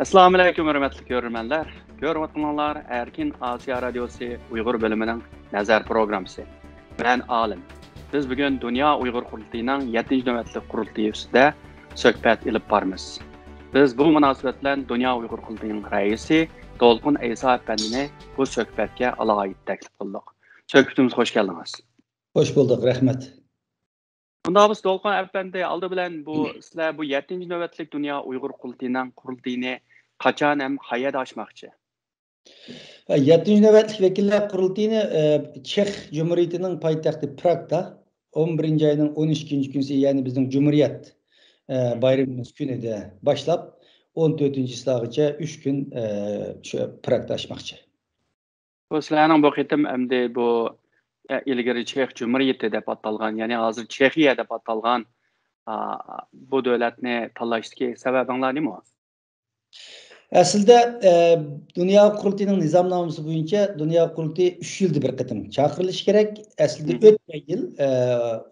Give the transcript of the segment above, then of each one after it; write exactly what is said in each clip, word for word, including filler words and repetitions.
ئەسسالامۇئەلەيكۇم، ھۆرمەتلىك كۆرۈرمەنلەر. كۆرۈۋاتقىنىڭلار ئەركىن ئاسىيا رادىيوسى ئۇيغۇر بۆلۈمىنىڭ نەزەر پروگراممىسى. مەن ئالىم. بىز بۈگۈن دۇنيا ئۇيغۇر قۇرۇلتىيىنىڭ يەتتىنچى نۆۋەتلىك قۇرۇلتىيى ئۈستىدە سۆھبەت ئېلىپ بارىمىز. بىز بۇ مۇناسىۋەت بىلەن دۇنيا ئۇيغۇر قۇرۇلتىيىنىڭ رەئىسى دولقۇن ئەيسا ئەپەندىنى بۇ سۆھبەتكە ئالاھىدە تەكلىپ قىلدۇق. سۆھبىتىمىزگە خوش كەلدىڭىز. خوش بولدۇق، رەھمەت. ئۇنداق بولسا، دولقۇن ئەپەندى، ئالدى بىلەن بۇ سىلەر بۇ يەتتىنچى نۆۋەتلىك دۇنيا ئۇيغۇر قۇرۇلتىيىنىڭ قۇرۇلتىيىنى قاچان ھەم قەيەردە ئاچماقچى؟ يەتتىنچى نۆۋەتلىك ۋەكىللەر قۇرۇلتىيىنى، ئە، چېخ جۇمھۇرىيىتىنىڭ پايتەختى پراگدا ئون بىرىنچى ئاينىڭ ئون ئىككىنچى كۈنى، يەنى بىزنىڭ جۇمھۇرىيەت، ئە، بايرىمىمىز كۈنىدە باشلاپ، ئون تۆتىنچى چىسلاغىچە ئۈچ كۈن، ئە، شۇ پراگدا ئاچماقچى. بۇ سىلەرنىڭ بۇ قېتىم ئەمدى بۇ، ئە، ئىلگىرى چېخ جۇمھۇرىيىتى دەپ ئاتالغان، يەنى ھازىر چېخىيە دەپ ئاتالغان، ئا، بۇ دۆلەتنى تاللاشتىكى سەۋەبىڭلار نېمە؟ ئەسلىدە، ئە، دۇنيا قۇرۇلتىيىنىڭ نىزامنامىسى بويىچە دۇنيا قۇرۇلتىيى ئۈچ يىلدا بىر قېتىم چاقىرىلىشى كېرەك. ئەسلىدە مم. ئۆتكەن يىل، ئە،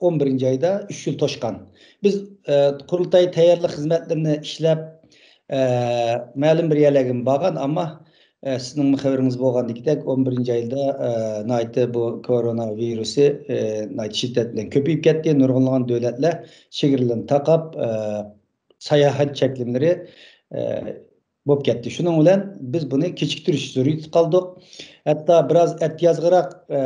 ئون بىرىنچى ئايدا ئۈچ يىل توشقان. بىز، ئە، قۇرۇلتاي تەييارلىق خىزمەتلىرىنى ئىشلەپ، ئە، مەلۇم بىر يەرلەرگە بارغان، ئەمما، ئە، سىزنىڭمۇ خەۋىرىڭىز بولغاندىكىدەك، ئون بىرىنچى ئايدا، ئە، ناھايىتى بۇ كورونا ۋىرۇسى، ئە، ناھايىتى شىددەت بىلەن كۆپىيىپ كەتتى. نۇرغۇنلىغان دۆلەتلەر چېگرىلىرىنى تاقاپ، ئە، ساياھەت چەكلىمىلىرى، ئە، بولۇپ كەتتى. شۇنىڭ بىلەن بىز بۇنى كېچىكتۈرۈش زۆرۈرىيىتىدە قالدۇق. ھەتتا بىراز ئەتىيازغىراق، ئە،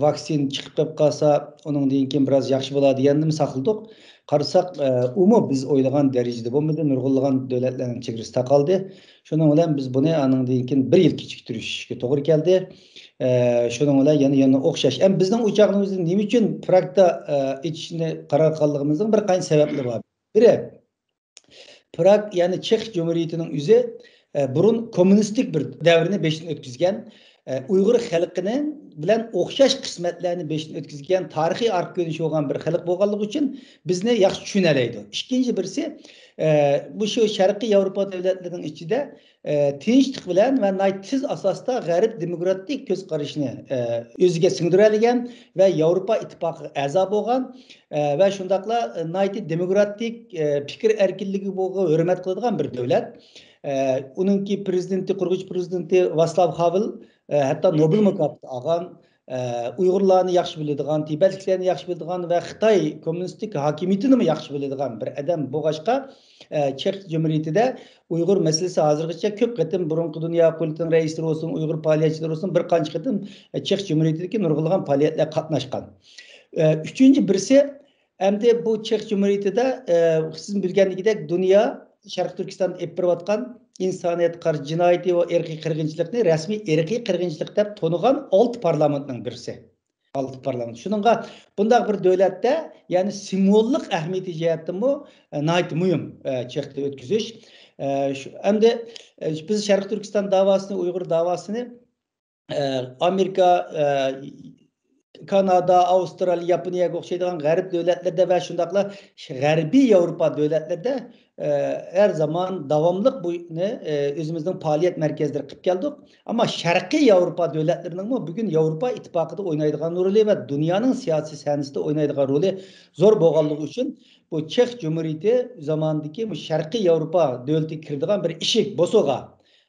ۋاكسىنا چىقىپ قېلىپ قالسا، ئۇنىڭدىن كېيىن بىراز ياخشى بولار دېگەندىمۇ ساقلىدۇق. قارىساق، ئە، ئۇمۇ بىز ئويلىغان دەرىجىدە بولمىدى. نۇرغۇنلىغان دۆلەتلەرنىڭ چېگرىسى تاقالدى. شۇنىڭ بىلەن بىز بۇنى ئانىڭدىن كېيىن بىر يىل كېچىكتۈرۈشكە توغرا كەلدى. ئە، شۇنىڭ بىلەن يەنە، يەنە ئوخشاش. ئەمما بىزنىڭ ئۇ چاغنىڭ ئۆزىدە نېمە ئۈچۈن پراگدا، ئە، ئېچىشنى قارار قىلغانلىقىمىزنىڭ بىر قانچە سەۋەبلىرى بار. بىرى، پراگ، يەنى چېخ جۇمھۇرىيىتىنىڭ ئۆزى، ئە، بۇرۇن كوممۇنىستىك بىر دەۋرنى بېشىدىن ئۆتكۈزگەن، ئە، ئۇيغۇر خەلقىنىڭ بىلەن ئوخشاش قىسمەتلەرنى بېشىدىن ئۆتكۈزگەن تارىخىي ئارقا كۆرۈنۈشى بولغان بىر خەلق بولغانلىقى ئۈچۈن بىزنى ياخشى چۈشىنەلەيدۇ. ئىككىنچى بىرسى، ئە، بۇ شۇ شەرقىي ياۋروپا دۆلەتلىرىنىڭ ئىچىدە، ئە، تىنچلىق بىلەن ۋە ناھايىتى تېز ئاساستا غەرب دېموكراتىك كۆز قارىشىنى، ئە، ئۆزىگە سىڭدۈرەلىگەن ۋە ياۋروپا ئىتتىپاقىغا ئەزا بولغان، ئە، ۋە شۇنداقلا ناھايىتى دېموكراتىك، ئە، پىكىر ئەركىنلىكىگە ھۆرمەت قىلىدىغان بىر دۆلەت. ئە، ئۇنىڭكى پرېزىدېنتى، قۇرغۇچى پرېزىدېنتى ۋاسلاۋ خاۋېل، ئە، ھەتتا نوبېل مۇكاپاتى ئالغان، ئە، ئۇيغۇرلارنى ياخشى بىلىدىغان، تىبەتلىكلەرنى ياخشى بىلىدىغان ۋە خىتاي كوممۇنىستىك ھاكىمىيىتىنىمۇ ياخشى بىلىدىغان بىر ئادەم بولغاچقا، ئە، چېخ جۇمھۇرىيىتىدە ئۇيغۇر مەسىلىسى ھازىرغىچە كۆپ قېتىم بۇرۇنقى دۇنيا قۇرۇلتىيىنىڭ رەئىسلىرى بولسۇن، ئۇيغۇر پائالىيەتچىلىرى بولسۇن، بىر قانچە قېتىم، ئە، چېخ جۇمھۇرىيىتىدىكى نۇرغۇنلىغان پائالىيەتلەرگە قاتناشقان. ئە، ئۈچىنچى بىرسى، ئەمدى بۇ چېخ جۇمھۇرىيىتىدا، ئە، سىزمۇ بىلگەندىكىدەك، دۇنيا شەرقىي تۈركىستاندا ئېلىپ بېرىۋاتقان ئىنسانىيەتكە قارشى جىنايىتى ۋە ئىرقىي قىرغىنچىلىقنى رەسمىي ئىرقىي قىرغىنچىلىق دەپ تونۇغان ئالتە پارلامېنتنىڭ بىرسى. ئالتە پارلامېنت. شۇنىڭغا بۇنداق بىر دۆلەتتە، يەنى سىمۋوللۇق ئەھمىيىتى جەھەتتىنمۇ، ئە، ناھايىتى مۇھىم، ئە، چېختا ئۆتكۈزۈش. ئە، شۇ، ئەمدى، ئە، بىز شەرقىي تۈركىستان داۋاسىنى، ئۇيغۇر داۋاسىنى، ئە، ئامېرىكا، ئە، كانادا، ئاۋسترالىيە، ياپونىيەگە ئوخشايدىغان غەرب دۆلەتلىرىدە ۋە شۇنداقلا غەربىي ياۋروپا دۆلەتلىرىدە، ئە، ھەر زامان داۋاملىق بۇنى، ئە، ئۆزىمىزنىڭ پائالىيەت مەركەزلىرى قىلىپ كەلدۇق. ئەمما شەرقىي ياۋروپا دۆلەتلىرىنىڭمۇ بۈگۈن ياۋروپا ئىتتىپاقىدا ئوينايدىغان رولى ۋە دۇنيانىڭ سىياسىي سەھنىسىدە ئوينايدىغان رولى زور بولغانلىقى ئۈچۈن، بۇ چېخ جۇمھۇرىيىتى زامانىدىكى بۇ شەرقىي ياۋروپا دۆلىتىگە كىرىدىغان بىر ئىشىك، بوسۇغا،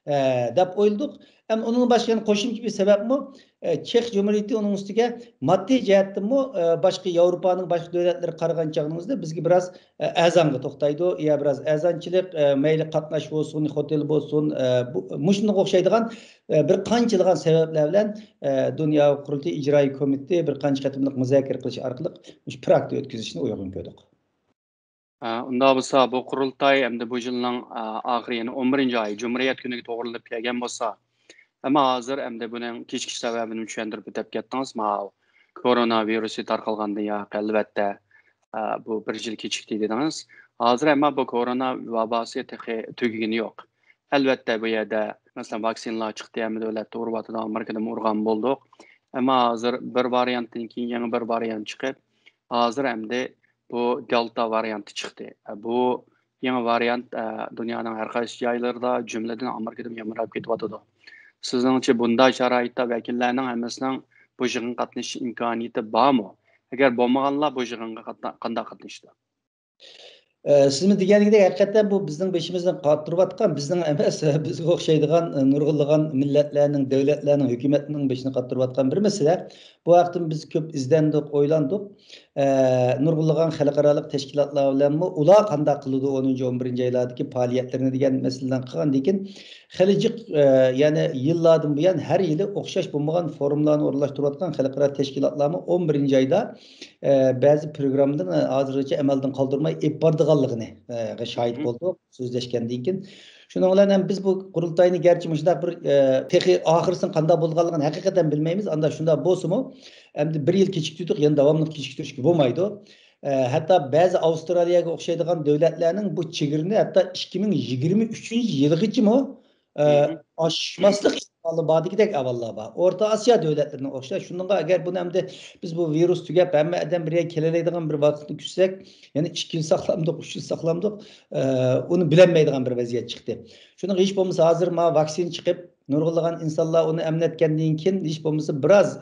ئە، دەپ ئويلىدۇق. ئەمما ئۇنىڭدىن باشقا يەنە قوشۇمچە بىر سەۋەبمۇ، ئە، چېخ جۇمھۇرىيىتى ئۇنىڭ ئۈستىگە ماددىي جەھەتتىنمۇ، ئە، باشقا ياۋروپانىڭ باشقا دۆلەتلىرىگە قارىغان چاغىڭىزدا بىزگە بىراز، ئە، ئەرزانغا توختايدۇ. يا بىراز ئەرزانچىلىق، ئە، مەيلى قاتناش بولسۇن، خوتېل بولسۇن، ئە، بۇ، مۇشۇنىڭغا ئوخشايدىغان، ئە، بىر قانچىلىغان سەۋەبلەر بىلەن، ئە، دۇنيا قۇرۇلتىيى ئىجرائىي كومىتېتى بىر قانچە قېتىملىق مۇزاكىرە قىلىش ئارقىلىق مۇشۇ پراگدا ئۆتكۈزۈشنى ئۇيغۇن كۆردۇق. ئە، ئۇنداق بولسا، بۇ قۇرۇلتاي ئەمدى بۇ يىلنىڭ، ئە، ئاخىرى، يەنى ئون بىرىنچى ئاي، جۇمھۇرىيەت كۈنىگە توغرىلىپ كەلگەن بولسا، ئەمما ھازىر ئەمدى بۇنىڭ كېچىكىش سەۋەبىنى چۈشەندۈرۈپ ئۆتۈپ كەتتىڭىز. ماۋۇ كورونا ۋىرۇسى تارقالغاندىن ياقى، ئەلۋەتتە، ئە، بۇ بىر يىل كېچىكتى دېدىڭىز. ھازىر ئەمما بۇ كورونا ۋاباسى تېخى تۈگىگىنى يوق. ئەلۋەتتە، بۇ يەردە، مەسىلەن، ۋاكسىنىلار چىقتى، ھەممە دۆلەتتە ئۇرۇۋاتىدۇ، ئامېرىكىدىمۇ ئۇرغان بولدۇق. ئەمما ھازىر بىر ۋارىيانتتىن كېيىن يېڭى بىر ۋارىيانت چىقىپ، ھازىر ئەمدى بۇ دېلتا ۋارىيانتى چىقتى. بۇ يېڭى ۋارىيانت، ئە، دۇنيانىڭ ھەر قايسى جايلىرىدا، جۈملىدىن ئامېرىكىدىمۇ يامراپ كېتىۋاتىدۇ. سىزنىڭچە بۇنداق شارائىتتا ۋەكىللەرنىڭ ھەممىسىنىڭ بۇ يىغىنغا قاتنىشىش ئىمكانىيىتى بارمۇ؟ ئەگەر بولمىغانلار بۇ يىغىنغا قاتنا-، قانداق قاتنىشىدۇ؟ سىزمۇ دېگەنكىدەك، ھەقىقەتەن بۇ بىزنىڭ بېشىمىزنى قاتۇرۇۋاتقان، بىزنىڭ ئەمەس، بىزگە ئوخشايدىغان نۇرغۇنلىغان مىللەتلەرنىڭ، دۆلەتلەرنىڭ ھۆكۈمەتنىڭ بېشىنى قاتۇرۇۋاتقان بىر مەسىلە. بۇ ھەقتە بىز كۆپ ئىزدەندۇق، ئويلاندۇق. نۇرغۇنلىغان خەلقئارالىق تەشكىلاتلار بىلەنمۇ ئۇلار قانداق قىلىدۇ ئونىنچى، ئون بىرىنچى ئايلاردىكى پائالىيەتلىرىنى دېگەن مەسىلىلەرنى قىلغاندىن كېيىن، خېلى جىق، يەنى يىللاردىن بۇيان ھەر يىلى ئوخشاش بولمىغان فورۇملارنى ئورۇنلاشتۇرۇۋاتقان خەلقئارا تەشكىلاتلارمۇ ئون بىرىنچى ئايدا، بەزى پروگراممىدىن ھازىرغىچە ئەمەلدىن قالدۇرماي ئېلىپ بارىدىغانلىقىنى، شاھىت بولدۇق سۆزلەشكەندىن كېيىن. شۇنىڭ بىلەن ھەم بىز بۇ قۇرۇلتاينى گەرچە مۇشۇنداق بىر، تېخى ئاخىرسىنى قانداق بولىدىغانلىقىنى ھەقىقەتەن بىلمەيمىز. ئاندا شۇنداق بولسىمۇ، ئەمدى بىر يىل كېچىكتۈردۇق، يەنە داۋاملىق كېچىكتۈرۈشكە بولمايدۇ. ھەتتا بەزى ئاۋسترالىيەگە ئوخشايدىغان دۆلەتلەرنىڭ بۇ چېگرىنى ھەتتا ئىككى مىڭ يىگىرمە ئۈچىنچى يىلغىچىمۇ، ئاشماسلىق ئېھتىمالى بار دېگۈدەك ئەھۋاللار بار. ئورتا ئاسىيا دۆلەتلىرىنىڭ ئوخشاش. شۇنىڭغا ئەگەر بۇنى ئەمدى بىز بۇ ۋىرۇس تۈگەپ، ھەممە ئادەم بىر يەرگە كېلەلەيدىغان بىر ۋاقىتنى كۈتسەك، يەنە ئىككى يىل ساقلامدۇق، ئۈچ يىل ساقلامدۇق، ئۇنى بىلەلمەيدىغان بىر ۋەزىيەت چىقتى. شۇنىڭغا ھېچ بولمىسا ھازىر ما ۋاكسىنا چىقىپ، نۇرغۇنلىغان ئىنسانلار ئۇنى ئەملەتكەندىن كېيىن، ھېچ بولمىسا بىراز،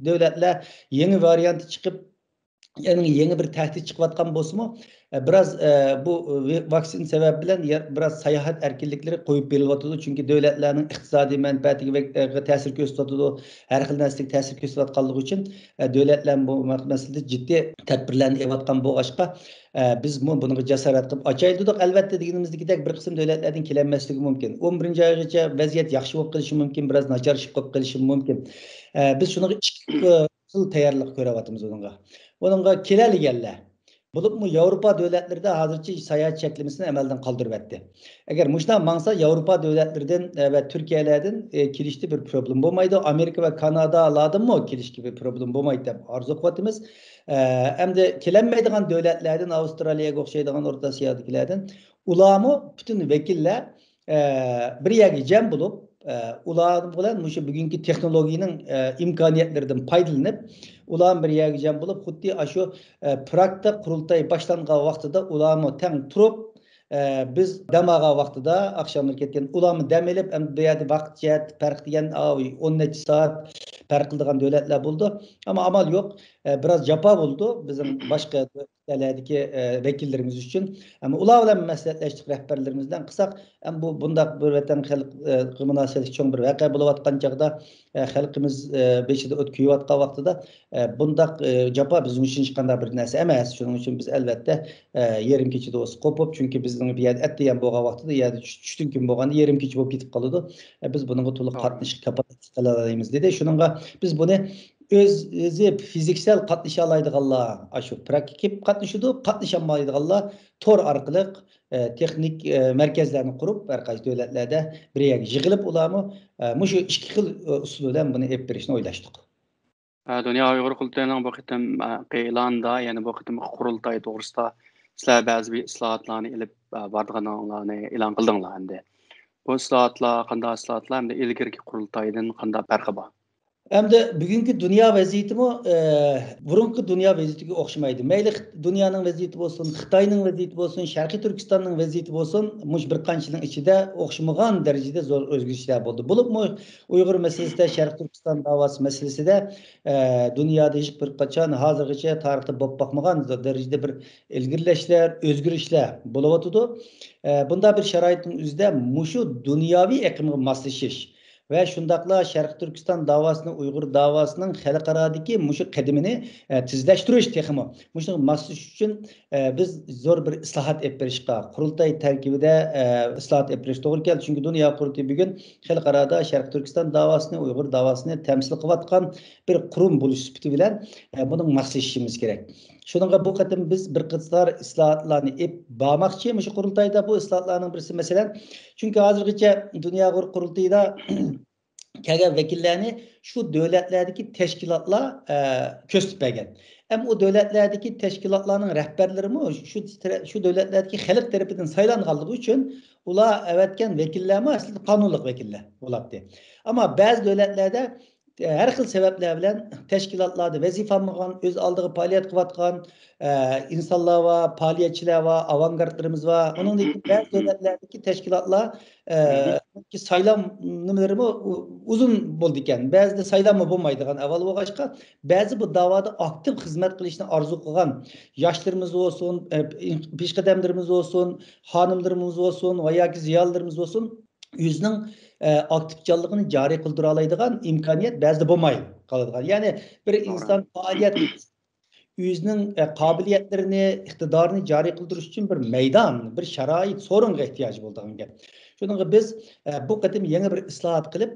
دۆلەتلەر يېڭى ۋارىيانتى چىقىپ، يەنى يېڭى بىر تەھدىت چىقىۋاتقان بولسىمۇ، بىراز، بۇ ۋاكسىنا سەۋەبى بىلەن بىراز ساياھەت ئەركىنلىكلىرى قويۇپ بېرىلىۋاتىدۇ. چۈنكى دۆلەتلەرنىڭ ئىقتىسادىي مەنپەئەتىگە تەسىر كۆرسىتىۋاتىدۇ. ھەر خىل نەرسىگە تەسىر كۆرسىتىۋاتقانلىقى ئۈچۈن، دۆلەتلەر بۇ مەسىلىدە جىددىي تەدبىرلەرنى ئېلىۋاتقان بولغاچقا، بىزمۇ بۇنىڭغا جاسارەت قىلىپ ئاچايلى دېدۇق. ئەلۋەتتە، دېگىنىمىزدىكىدەك بىر قىسىم دۆلەتلەردىن كېلەلمەسلىكى مۇمكىن. ئون بىرىنچى ئايغىچە ۋەزىيەت ياخشى بولۇپ قېلىشى مۇمكىن، بىراز ناچارلىشىپ قېلىپ قېلىشى مۇمكىن. بىز شۇنىڭغا ئىككى خىل تەييارلىق كۆرۈۋاتىمىز ئۇنىڭغا. ئۇنىڭغا كېلەلىگەنلەر، بولۇپمۇ ياۋروپا دۆلەتلىرىدە ھازىرچە ساياھەت چەكلىمىسىنى ئەمەلدىن قالدۇرۇۋەتتى. ئەگەر مۇشۇنداق ماڭسا، ياۋروپا دۆلەتلىرىدىن، ئە، ۋە تۈركىيەلەردىن، ئە، كېلىشتە بىر پروبلېما بولمايدۇ. ئامېرىكا ۋە كانادالاردىنمۇ كېلىشكە بىر پروبلېما بولمايدۇ دەپ ئارزۇ قىلىۋاتىمىز. ئە، ئەمدى كېلەلمەيدىغان دۆلەتلەردىن، ئاۋسترالىيەگە ئوخشايدىغان ئورتا ئاسىيادىكىلەردىن، ئۇلارمۇ پۈتۈن ۋەكىللەر ئە، بىر يەرگە جەم بولۇپ، ئە، ئۇلار بىلەن مۇشۇ بۈگۈنكى تېخنولوگىيەنىڭ، ئە، ئىمكانىيەتلىرىدىن پايدىلىنىپ، ئۇلار بىر يەرگە جەم بولۇپ، خۇددى ئاشۇ، ئە، پراگتا قۇرۇلتاي باشلانغان ۋاقتىدا ئۇلارمۇ تەڭ تۇرۇپ، ئە، بىز دەم ئالغان ۋاقتىدا، ئاخشاملىرى كەتكەن، ئۇلارمۇ دەم ئېلىپ، ئەمدى بۇ يەردە ۋاقىت جەھەتتە پەرق دېگەن، ئاۋۇ ئون نەچچە سائەت پەرق قىلىدىغان دۆلەتلەر بولىدۇ. ئەمما ئامال يوق، ئە، بىراز جاپا بولىدۇ بىزنىڭ باشقا دۆلەتلەردىكى، ئە، ۋەكىللىرىمىز ئۈچۈن. ئەمما ئۇلار بىلەن مەسلىھەتلەشتۇق، رەھبەرلىرىمىز بىلەن قىلساق، ئەمما بۇ، بۇنداق بىر ۋەتەن خەلق، ئە، مۇناسىۋەتلىك چوڭ بىر ۋەقە بولۇۋاتقان چاغدا، ئە، خەلقىمىز، ئە، بېشىدا ئوت كۆيۈۋاتقان ۋاقتىدا، ئە، بۇنداق، ئە، جاپا بىزنىڭ ئۈچۈن ھېچقانداق بىر نەرسە ئەمەس. شۇنىڭ ئۈچۈن بىز، ئەلۋەتتە، ئە، يېرىم كېچىدە بولسا قوپۇپ، چۈنكى بىزنىڭ بۇ يەردە ئەتىگەن بولغان ۋاقتىدا، يەردە چۈش-، چۈشتىن كېيىن بولغاندا يېرىم كېچە بولۇپ كېتىپ قالىدۇ. ئە، بىز بۇنىڭغا تولۇق قاتنىشىش كاپالەتلىك قىلالايمىز، دېدى. شۇنىڭغا بىز بۇنى ئۆز، ئۆزى فىزىكسەل قاتنىشالايدىغانلار، ئاشۇ پراكتىكا كېلىپ قاتنىشىدۇ، قاتنىشالمايدىغانلار تور ئارقىلىق، ئە، تېخنىك، ئە، مەركەزلەرنى قۇرۇپ، ھەر قايسى دۆلەتلەردە بىر يەرگە يىغىلىپ، ئۇلارمۇ، ئە، مۇشۇ ئىككى خىل، ئە، ئۇسۇل بىلەن بۇنى ئېلىپ بېرىشنى ئويلاشتۇق. ئە، دۇنيا ئۇيغۇر قۇرۇلتىيىنىڭ بۇ قېتىمقى ئېلانىدا، يەنى بۇ قېتىمقى قۇرۇلتاي توغرىسىدا سىلەر بەزى بىر ئىسلاھاتلارنى ئېلىپ، ئە، بارىدىغانلارنى ئېلان قىلدىڭلار ئەمدى. بۇ ئىسلاھاتلار قانداق ئىسلاھاتلار ھەمدە ئىلگىرىكى قۇرۇلتايدىن قانداق پەرقى بار؟ ئەمدى بۈگۈنكى دۇنيا ۋەزىيىتىمۇ، ئە، بۇرۇنقى دۇنيا ۋەزىيىتىگە ئوخشىمايدۇ. مەيلى خىت-، دۇنيانىڭ ۋەزىيىتى بولسۇن، خىتاينىڭ ۋەزىيىتى بولسۇن، شەرقىي تۈركىستاننىڭ ۋەزىيىتى بولسۇن، مۇشۇ بىر قانچە يىلنىڭ ئىچىدە ئوخشىمىغان دەرىجىدە زور ئۆزگىرىشلەر بولدى. بولۇپمۇ ئۇيغۇر مەسىلىسىدە، شەرقىي تۈركىستان داۋاسى مەسىلىسىدە، ئە، دۇنيادا ھېچ بىر قاچان ھازىرغىچە تارىختا بولۇپ باقمىغان دەرىجىدە بىر ئىلگىرىلەشلەر، ئۆزگىرىشلەر بولۇۋاتىدۇ. ئە، بۇنداق بىر شارائىتنىڭ ئۆزىدە مۇشۇ دۇنياۋى ئېقىمغا ماسلىشىش، ۋە شۇنداقلا شەرقىي تۈركىستان داۋاسىنىڭ، ئۇيغۇر داۋاسىنىڭ خەلقئارادىكى مۇشۇ قەدىمىنى، ئە، تېزلەشتۈرۈش تېخىمۇ. مۇشۇنىڭغا ماسلىشىش ئۈچۈن، ئە، بىز زور بىر ئىسلاھات ئېلىپ بېرىشقا، قۇرۇلتاي تەركىبىدە، ئە، ئىسلاھات ئېلىپ بېرىش توغرا كەلدى. چۈنكى دۇنيا قۇرۇلتىيى بۈگۈن خەلقئارادا شەرقىي تۈركىستان داۋاسىنى، ئۇيغۇر داۋاسىنى تەمسىل قىلىۋاتقان بىر قۇرۇم بولۇش سۈپىتى بىلەن، ئە، بۇنىڭغا ماسلىشىشىمىز كېرەك. شۇنىڭغا بۇ قېتىم بىز بىر قاتار ئىسلاھاتلارنى ئېلىپ بارماقچى. مۇشۇ قۇرۇلتايدا بۇ ئىسلاھاتلارنىڭ بىرسى، مەسىلەن، چۈنكى ھازىرغىچە دۇنيا ئۇيغۇر قۇرۇلتىيىدا كەلگەن ۋەكىللەرنى شۇ دۆلەتلەردىكى تەشكىلاتلار، ئە، كۆرسىتىپ بەرگەن. ئەمما ئۇ دۆلەتلەردىكى تەشكىلاتلارنىڭ رەھبەرلىرىمۇ شۇ، شۇ دۆلەتلەردىكى خەلق تەرىپىدىن سايلانغانلىقى ئۈچۈن ئۇلار ئەۋەتكەن ۋەكىللەرمۇ ئەسلىدە قانۇنلۇق ۋەكىللەر بولاتتى. ئەمما بەزى دۆلەتلەردە ھەر خىل سەۋەبلەر بىلەن تەشكىلاتلاردا ۋەزىپە ئالمىغان، ئۆز ئالدىغا پائالىيەت قىلىۋاتقان، ئە، ئىنسانلار بار، پائالىيەتچىلەر بار، ئاۋانگارتلىرىمىز بار. ئۇنىڭدىن كېيىن بەزى دۆلەتلەردىكى تەشكىلاتلار، ئە، سايلام نېمىلىرىمۇ ئۇ-، ئۇزۇن بولىدىكەن. بەزىدە سايلاممۇ بولمايدىغان ئەھۋال بولغاچقا، بەزى بۇ داۋادا ئاكتىپ خىزمەت قىلىشنى ئارزۇ قىلغان ياشلىرىمىز بولسۇن، ئە، پېشقەدەملىرىمىز بولسۇن، خانىملىرىمىز بولسۇن ۋە ياكى زىيالىيلىرىمىز بولسۇن، ئۆزىنىڭ، ئە، ئاكتىپچانلىقىنى جارى قىلدۇرالايدىغان ئىمكانىيەت بەزىدە بولماي قالىدىغان. يەنى بىر ئىنسان پائالىيەت، ئۆزىنىڭ، ئە، قابىلىيەتلىرىنى، ئىقتىدارىنى جارى قىلدۇرۇش ئۈچۈن بىر مەيدان، بىر شارائىت، سورۇنغا ئېھتىياجى بولىدىغان گەپ. شۇنىڭغا بىز، ئە، بۇ قېتىم يېڭى بىر ئىسلاھات قىلىپ،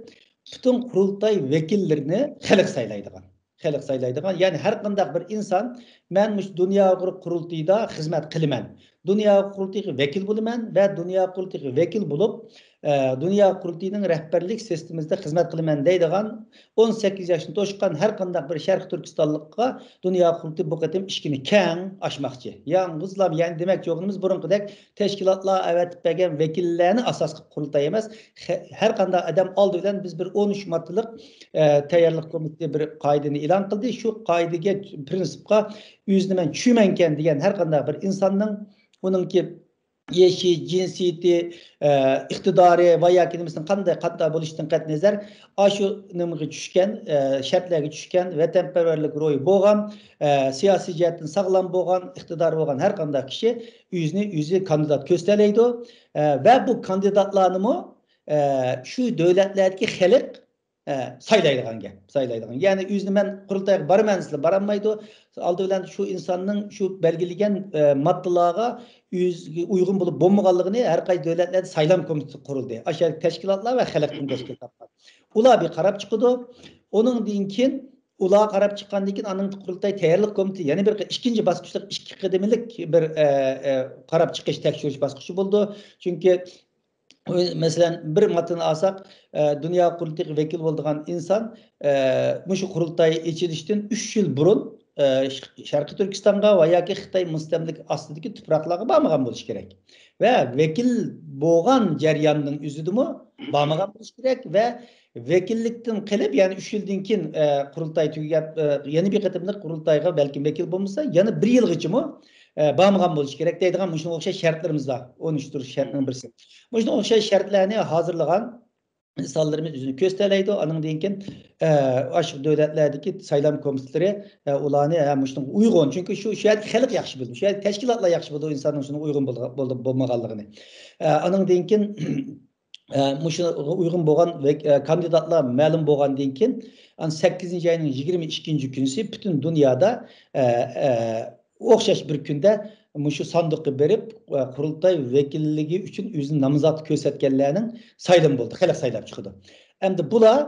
پۈتۈن قۇرۇلتاي ۋەكىللىرىنى خەلق سايلايدىغان. خەلق سايلايدىغان، يەنى ھەر قانداق بىر ئىنسان، مەن مۇشۇ دۇنيا ئۇيغۇر قۇرۇلتىيىدا خىزمەت قىلىمەن، دۇنيا ئۇيغۇر قۇرۇلتىيىغا ۋەكىل بولىمەن ۋە دۇنيا ئۇيغۇر قۇرۇلتىيىغا ۋەكىل بولۇپ، ئە، دۇنيا ئۇيغۇر قۇرۇلتىيىنىڭ رەھبەرلىك سىستېمىسىدا خىزمەت قىلىمەن دەيدىغان ئون سەككىز ياشنى توشقان ھەر قانداق بىر شەرقىي تۈركىستانلىققا دۇنيا ئۇيغۇر قۇرۇلتىيى بۇ قېتىم ئىشىكىنى كەڭ ئاچماقچى. يالغۇزلا، يەنى دېمەكچى بولغىنىمىز بۇرۇنقىدەك تەشكىلاتلار ئەۋەتىپ بەرگەن ۋەكىللەرنى ئاساس قىلىپ قۇرۇلتاي ئەمەس، خە-، ھەر قانداق ئادەم ئالدى بىلەن بىز بىر ئون ئۈچ ماددىلىق، ئە، تەييارلىق كومىتېتى بىر قائىدىنى ئېلان قىلدى. شۇ قائىدىگە، پرىنسىپقا ئۆزىنى مەن چۈشىمەنكەن دېگەن ھەر قانداق بىر ئىنساننىڭ ئۇنىڭكى يېشى، جىنسىيىتى، ئە، ئىقتىدارى ۋە ياكى نېمىسىنىڭ قانداق، قانداق بولۇشىدىن قەتئىينەزەر، ئاشۇ نېمىگە چۈشكەن، ئە، شەرتلەرگە چۈشكەن، ۋەتەنپەرۋەرلىك روھى بولغان، ئە، سىياسىي جەھەتتىن ساغلام بولغان، ئىقتىدارى بولغان ھەر قانداق كىشى ئۆزىنى ئۆزى كاندىدات كۆرسىتەلەيدۇ. ئە، ۋە بۇ كاندىداتلارنىمۇ، ئە، شۇ دۆلەتلەردىكى خەلق، ئە، سايلايدىغان گەپ، سايلايدىغان. يەنى ئۆزىنى مەن قۇرۇلتايغا بارىمەن دېسىلا بارالمايدۇ. ئالدى بىلەن شۇ ئىنساننىڭ شۇ بەلگىلىگەن، ئە، ماددىلارغا ئۆزىگە ئۇيغۇن بولۇپ بولمىغانلىقىنى ھەر قايسى دۆلەتلەردە سايلام كومىتېتى قۇرۇلدى. ئاشۇ يەردىكى تەشكىلاتلار ۋە خەلقتىن تەشكىل تاپقان. ئۇلار بىر قاراپ چىقىدۇ. ئۇنىڭدىن كېيىن ئۇلار قاراپ چىققاندىن كېيىن، ئانىڭ قۇرۇلتاي تەييارلىق كومىتېتى يەنە بىر ئىككىنچى باسقۇچلۇق، ئىككى قەدىمىلىك بىر، ئە، ئە، قاراپ چىقىش، تەكشۈرۈش باسقۇچى بولىدۇ. چۈنكى، مەسىلەن، بىر ماددىنى ئالساق، ئە، دۇنيا قۇرۇلتىيىغا ۋەكىل بولىدىغان ئىنسان، ئە، مۇشۇ قۇرۇلتاي ئېچىلىشتىن ئۈچ يىل بۇرۇن، ئە، ش-، شەرقىي تۈركىستانغا ۋە ياكى خىتاي مۇستەملىكە ئاستىدىكى تۇپراقلارغا بارمىغان بولۇشى كېرەك. ۋە ۋەكىل بولغان جەرياننىڭ ئۆزىدىمۇ بارمىغان بولۇشى كېرەك ۋە ۋەكىللىكتىن قېلىپ، يەنى ئۈچ يىلدىن كېيىن، ئە، قۇرۇلتاي تۈگىگەن، ئە، يەنە بىر قېتىملىق قۇرۇلتايغا بەلكىم ۋەكىل بولمىسا، يەنە بىر يىلغىچىمۇ، ئە، بارمىغان بولۇشى كېرەك دەيدىغان مۇشۇنىڭغا ئوخشاش شەرتلىرىمىز بار. ئون ئۈچ تۈر شەرتنىڭ بىرسى. مۇشۇنىڭغا ئوخشاش شەرتلەرنى ھازىرلىغان ئىنسانلىرىمىز ئۆزىنى كۆرسىتەلەيدۇ. ئانىڭدىن كېيىن، ئە، ئاشۇ دۆلەتلەردىكى سايلام كومىتېتلىرى، ئە، ئۇلارنى، ھە، مۇشۇنىڭغا ئۇيغۇن. چۈنكى شۇ، شۇ يەردىكى خەلق ياخشى بىلىدۇ. شۇ يەردىكى تەشكىلاتلار ياخشى بىلىدۇ ئىنساننىڭ شۇنىڭغا ئۇيغۇن بولغا-، بولۇپ بولمىغانلىقىنى. ئە، ئانىڭدىن كېيىن، ئە، مۇشۇغا ئۇيغۇن بولغان ۋەك-، ئە، كاندىداتلار مەلۇم بولغاندىن كېيىن، ئان سەككىزىنچى ئاينىڭ يىگىرمە ئىككىنچى كۈنىسى پۈتۈن دۇنيادا، ئە، ئە، ئوخشاش بىر كۈندە مۇشۇ ساندۇققا بېرىپ، ئە، قۇرۇلتاي ۋەكىللىكى ئۈچۈن ئۆزىنى نامزات كۆرسەتكەنلەرنىڭ سايلىمى بولىدۇ، خەلق سايلاپ چىقىدۇ. ئەمدى بۇلار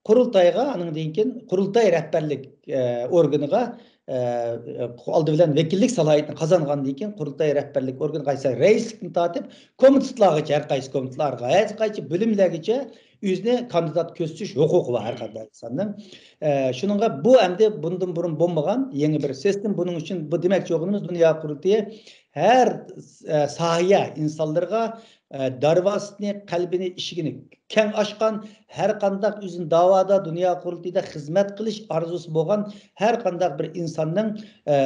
قۇرۇلتايغا، ئانىڭدىن كېيىن قۇرۇلتاي رەھبەرلىك، ئە، ئورگىنىغا، ئە، ئالدى بىلەن ۋەكىللىك سالاھىيىتىنى قازانغاندىن كېيىن، قۇرۇلتاي رەھبەرلىك ئورگىنىغا رەئىسلىكتىن تارتىپ، كومىتېتلارغىچە، ھەر قايسى كومىتېتلارغا، ھەر قايسى بۆلۈملەرگىچە ئۆزىنى كاندىدات كۆرسىتىش ھوقۇقى بار ھەر قانداق ئىنساننىڭ. ئە، شۇنىڭغا بۇ ئەمدى بۇندىن بۇرۇن بولمىغان يېڭى بىر سىستېما. بۇنىڭ ئۈچۈن بۇ دېمەكچى بولغىنىمىز، دۇنيا قۇرۇلتىيى ھەر، ئە، ساھە ئىنسانلىرىغا، ئە، دەرۋازىسىنى، قەلبىنى، ئىشىكىنى كەڭ ئاچقان، ھەر قانداق ئۆزىنى داۋادا، دۇنيا قۇرۇلتىيىدا خىزمەت قىلىش ئارزۇسى بولغان ھەر قانداق بىر ئىنساننىڭ، ئە،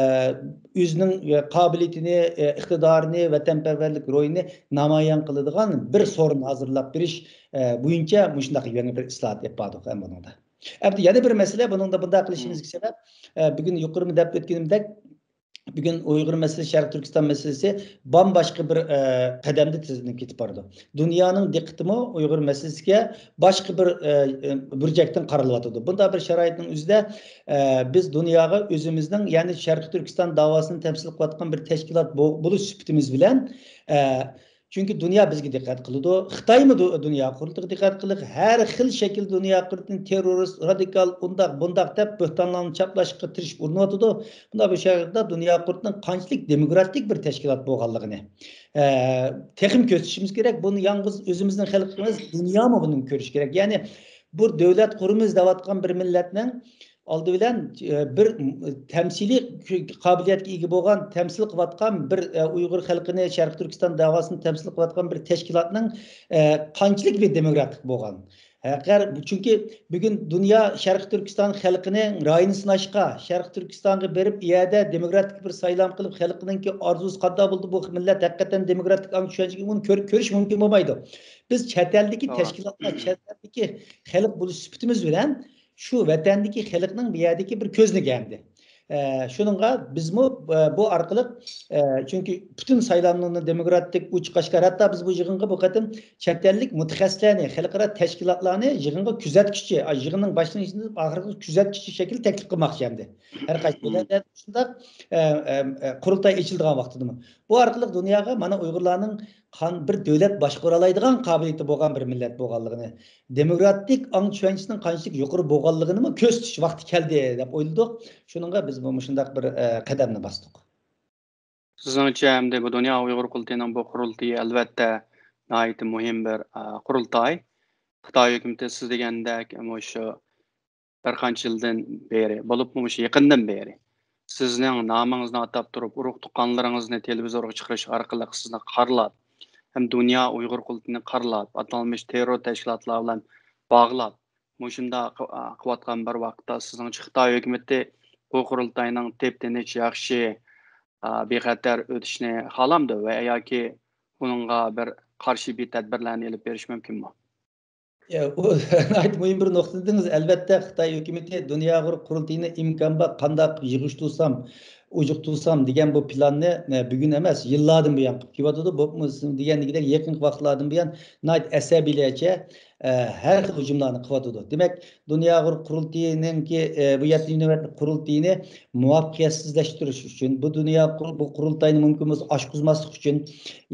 ئۆزىنىڭ، ئە، قابىلىيىتىنى، ئە، ئىقتىدارىنى، ۋەتەنپەرۋەرلىك روھىنى نامايان قىلىدىغان بىر سورۇن ھازىرلاپ بېرىش، ئە، بويىچە مۇشۇنداق يېڭى بىر ئىسلاھات ئېلىپ باردۇق ھەم بۇنىڭدا. ئەمدى يەنە بىر مەسىلە، بۇنىڭدا بۇنداق قىلىشىمىزدىكى سەۋەب، ئە، بۈگۈن يۇقىرىدا دەپ ئۆتكىنىمدەك، بۈگۈن ئۇيغۇر مەسىلىسى، شەرقىي تۈركىستان مەسىلىسى بامباشقا بىر، ئە، قەدەمدە تىزلىنىپ كېتىپ بارىدۇ. دۇنيانىڭ دىققىتىمۇ ئۇيغۇر مەسىلىسىگە باشقا بىر، ئە، ئە، بۇرجەكتىن قارىلىۋاتىدۇ. بۇنداق بىر شارائىتنىڭ ئۆزىدە، ئە، بىز دۇنياغا ئۆزىمىزنىڭ، يەنى شەرقىي تۈركىستان داۋاسىنى تەمسىل قىلىۋاتقان بىر تەشكىلات بو-، بولۇش سۈپىتىمىز بىلەن، ئە، چۈنكى دۇنيا بىزگە دىققەت قىلىدۇ. خىتايمۇ دۇ-، دۇنيا قۇرۇلتىيىغا دىققەت قىلىپ، ھەر خىل شەكىلدە دۇنيا قۇرۇلتىيىنى تېررورىست، رادىكال، ئۇنداق، بۇنداق دەپ بۆھتانلارنى چاپلاشقا تىرىشىپ ئۇرۇنۇۋاتىدۇ. بۇنداق بىر شەرتتە دۇنيا قۇرۇلتىيىنىڭ قانچىلىك دېموكراتىك بىر تەشكىلات بولغانلىقىنى، ئە، تېخىمۇ كۆرسىتىشىمىز كېرەك. بۇنى يالغۇز ئۆزىمىزنىڭ خەلقىمىز، دۇنيامۇ بۇنى كۆرۈشى كېرەك. يەنى بىر دۆلەت قۇرىمىز دەۋاتقان بىر مىللەتنىڭ ئالدى بىلەن، ئە، بىر، م-، تەمسىلىي كۈ-، قابىلىيەتكە ئىگە بولغان، تەمسىل قىلىۋاتقان بىر، ئە، ئۇيغۇر خەلقىنى، شەرقىي تۈركىستان داۋاسىنى تەمسىل قىلىۋاتقان بىر تەشكىلاتنىڭ، ئە، قانچىلىك بىر دېموكراتىك بولغان، ھەقىقەت، چۈنكى بۈگۈن دۇنيا شەرقىي تۈركىستان خەلقىنىڭ رايىنى سىناشقا، شەرقىي تۈركىستانغا بېرىپ، ئۇ يەردە دېموكراتىك بىر سايلام قىلىپ، خەلقنىڭكى ئارزۇسى قانداق بولدى، بۇ مىللەت ھەقىقەتەن دېموكراتىك ئاڭ چۈشەنچىگە ئۇنى كۆر-، كۆرۈش مۇمكىن بولمايدۇ. بىز چەت ئەلدىكى تەشكىلاتلار، چەت ئەلدىكى خەلق بولۇش سۈپىتىمىز بىلەن شۇ ۋەتەندىكى خەلقنىڭ بۇ يەردىكى بىر كۆزنىكى ئەمدى. ئە، شۇنىڭغا بىزمۇ، ئە، بۇ ئارقىلىق، ئە، چۈنكى پۈتۈن سايلامنى دېموكراتىك ئوچۇق ئاشكارا، ھەتتا بىز بۇ يىغىنغا بۇ قېتىم چەت ئەللىك مۇتەخەسسىسلەرنى، خەلقئارا تەشكىلاتلارنى يىغىنغا كۆزەتكۈچى، ئا، يىغىننىڭ باشلىنىشىدىن ئاخىرىغىچە كۆزەتكۈچى شەكىلدە تەكلىپ قىلماقچى ئەمدى. ھەر قايسى دۆلەتلەردە شۇنداق، ئە، ئە، ئە، قۇرۇلتاي ئېچىلىدىغان ۋاقتىدىمۇ. بۇ ئارقىلىق دۇنياغا مانا ئۇيغۇرلارنىڭ قان-، بىر دۆلەت باشقۇرالايدىغان قابىلىيىتى بولغان بىر مىللەت بولغانلىقىنى، دېموكراتىك ئاڭ چۈشەنچىسىنىڭ قانچىلىك يۇقىرى بولغانلىقىنىمۇ كۆرسىتىش ۋاقتى كەلدى دەپ ئويلىدۇق. شۇنىڭغا بىز بۇ مۇشۇنداق بىر، ئە، قەدەمنى باستۇق. سىزنىڭچە ئەمدى بۇ دۇنيا ئۇيغۇر قۇرۇلتىيىنىڭ بۇ قۇرۇلتىيى ئەلۋەتتە ناھايىتى مۇھىم بىر، ئە، قۇرۇلتاي. خىتاي ھۆكۈمىتى سىز دېگەندەك مۇشۇ بىر قانچە يىلدىن بېرى، بولۇپمۇ مۇشۇ يېقىندىن بېرى سىزنىڭ نامىڭىزنى ئاتاپ تۇرۇپ، ئۇرۇق-تۇغقانلىرىڭىزنى تېلېۋىزورغا چىقىرىش ئارقىلىق سىزنى قارىلاپ، ھەم دۇنيا ئۇيغۇر قۇرۇلتىيىنى قارىلاپ، ئاتالمىش تېررور تەشكىلاتلار بىلەن باغلاپ، مۇشۇنداق قىلىۋاتقان بىر ۋاقىتتا، سىزنىڭچە خىتاي ھۆكۈمىتى بۇ قۇرۇلتاينىڭ تىپ-تىنچ، ياخشى، ئا، بىخەتەر ئۆتۈشىنى خالامدۇ ۋە ياكى ئۇنىڭغا بىر قارشى بىر تەدبىرلەرنى ئېلىپ بېرىش مۇمكىنمۇ؟ يا، ئۇ ناھايىتى مۇھىم بىر نۇقتا دېدىڭىز. ئەلۋەتتە، خىتاي ھۆكۈمىتى دۇنيا ئۇيغۇر قۇرۇلتىيىنى ئىمكان بار قانداق يىغىشتۇرسام، ئۇجۇقتۇرسام دېگەن بۇ پىلاننى، ئە، بۈگۈن ئەمەس، يىللاردىن بۇيان قىلىپ كېلىۋاتىدۇ. بولۇپمۇ سىز دېگەندىكىدەك يېقىنقى ۋاقىتلاردىن بۇيان ناھايىتى ئەسەبىيلەرچە، ئە، ھەر خىل ھۇجۇملارنى قىلىۋاتىدۇ. دېمەك، دۇنيا ئۇيغۇر قۇرۇلتىيىنىڭكى، ئە، بۇ يەتتىنچى نۆۋەتلىك قۇرۇلتىيىنى مۇۋەپپەقىيەتسىزلەشتۈرۈش ئۈچۈن، بۇ دۇنيا قۇر-، بۇ قۇرۇلتاينى مۇمكىن بولسا ئاچقۇزماسلىق ئۈچۈن،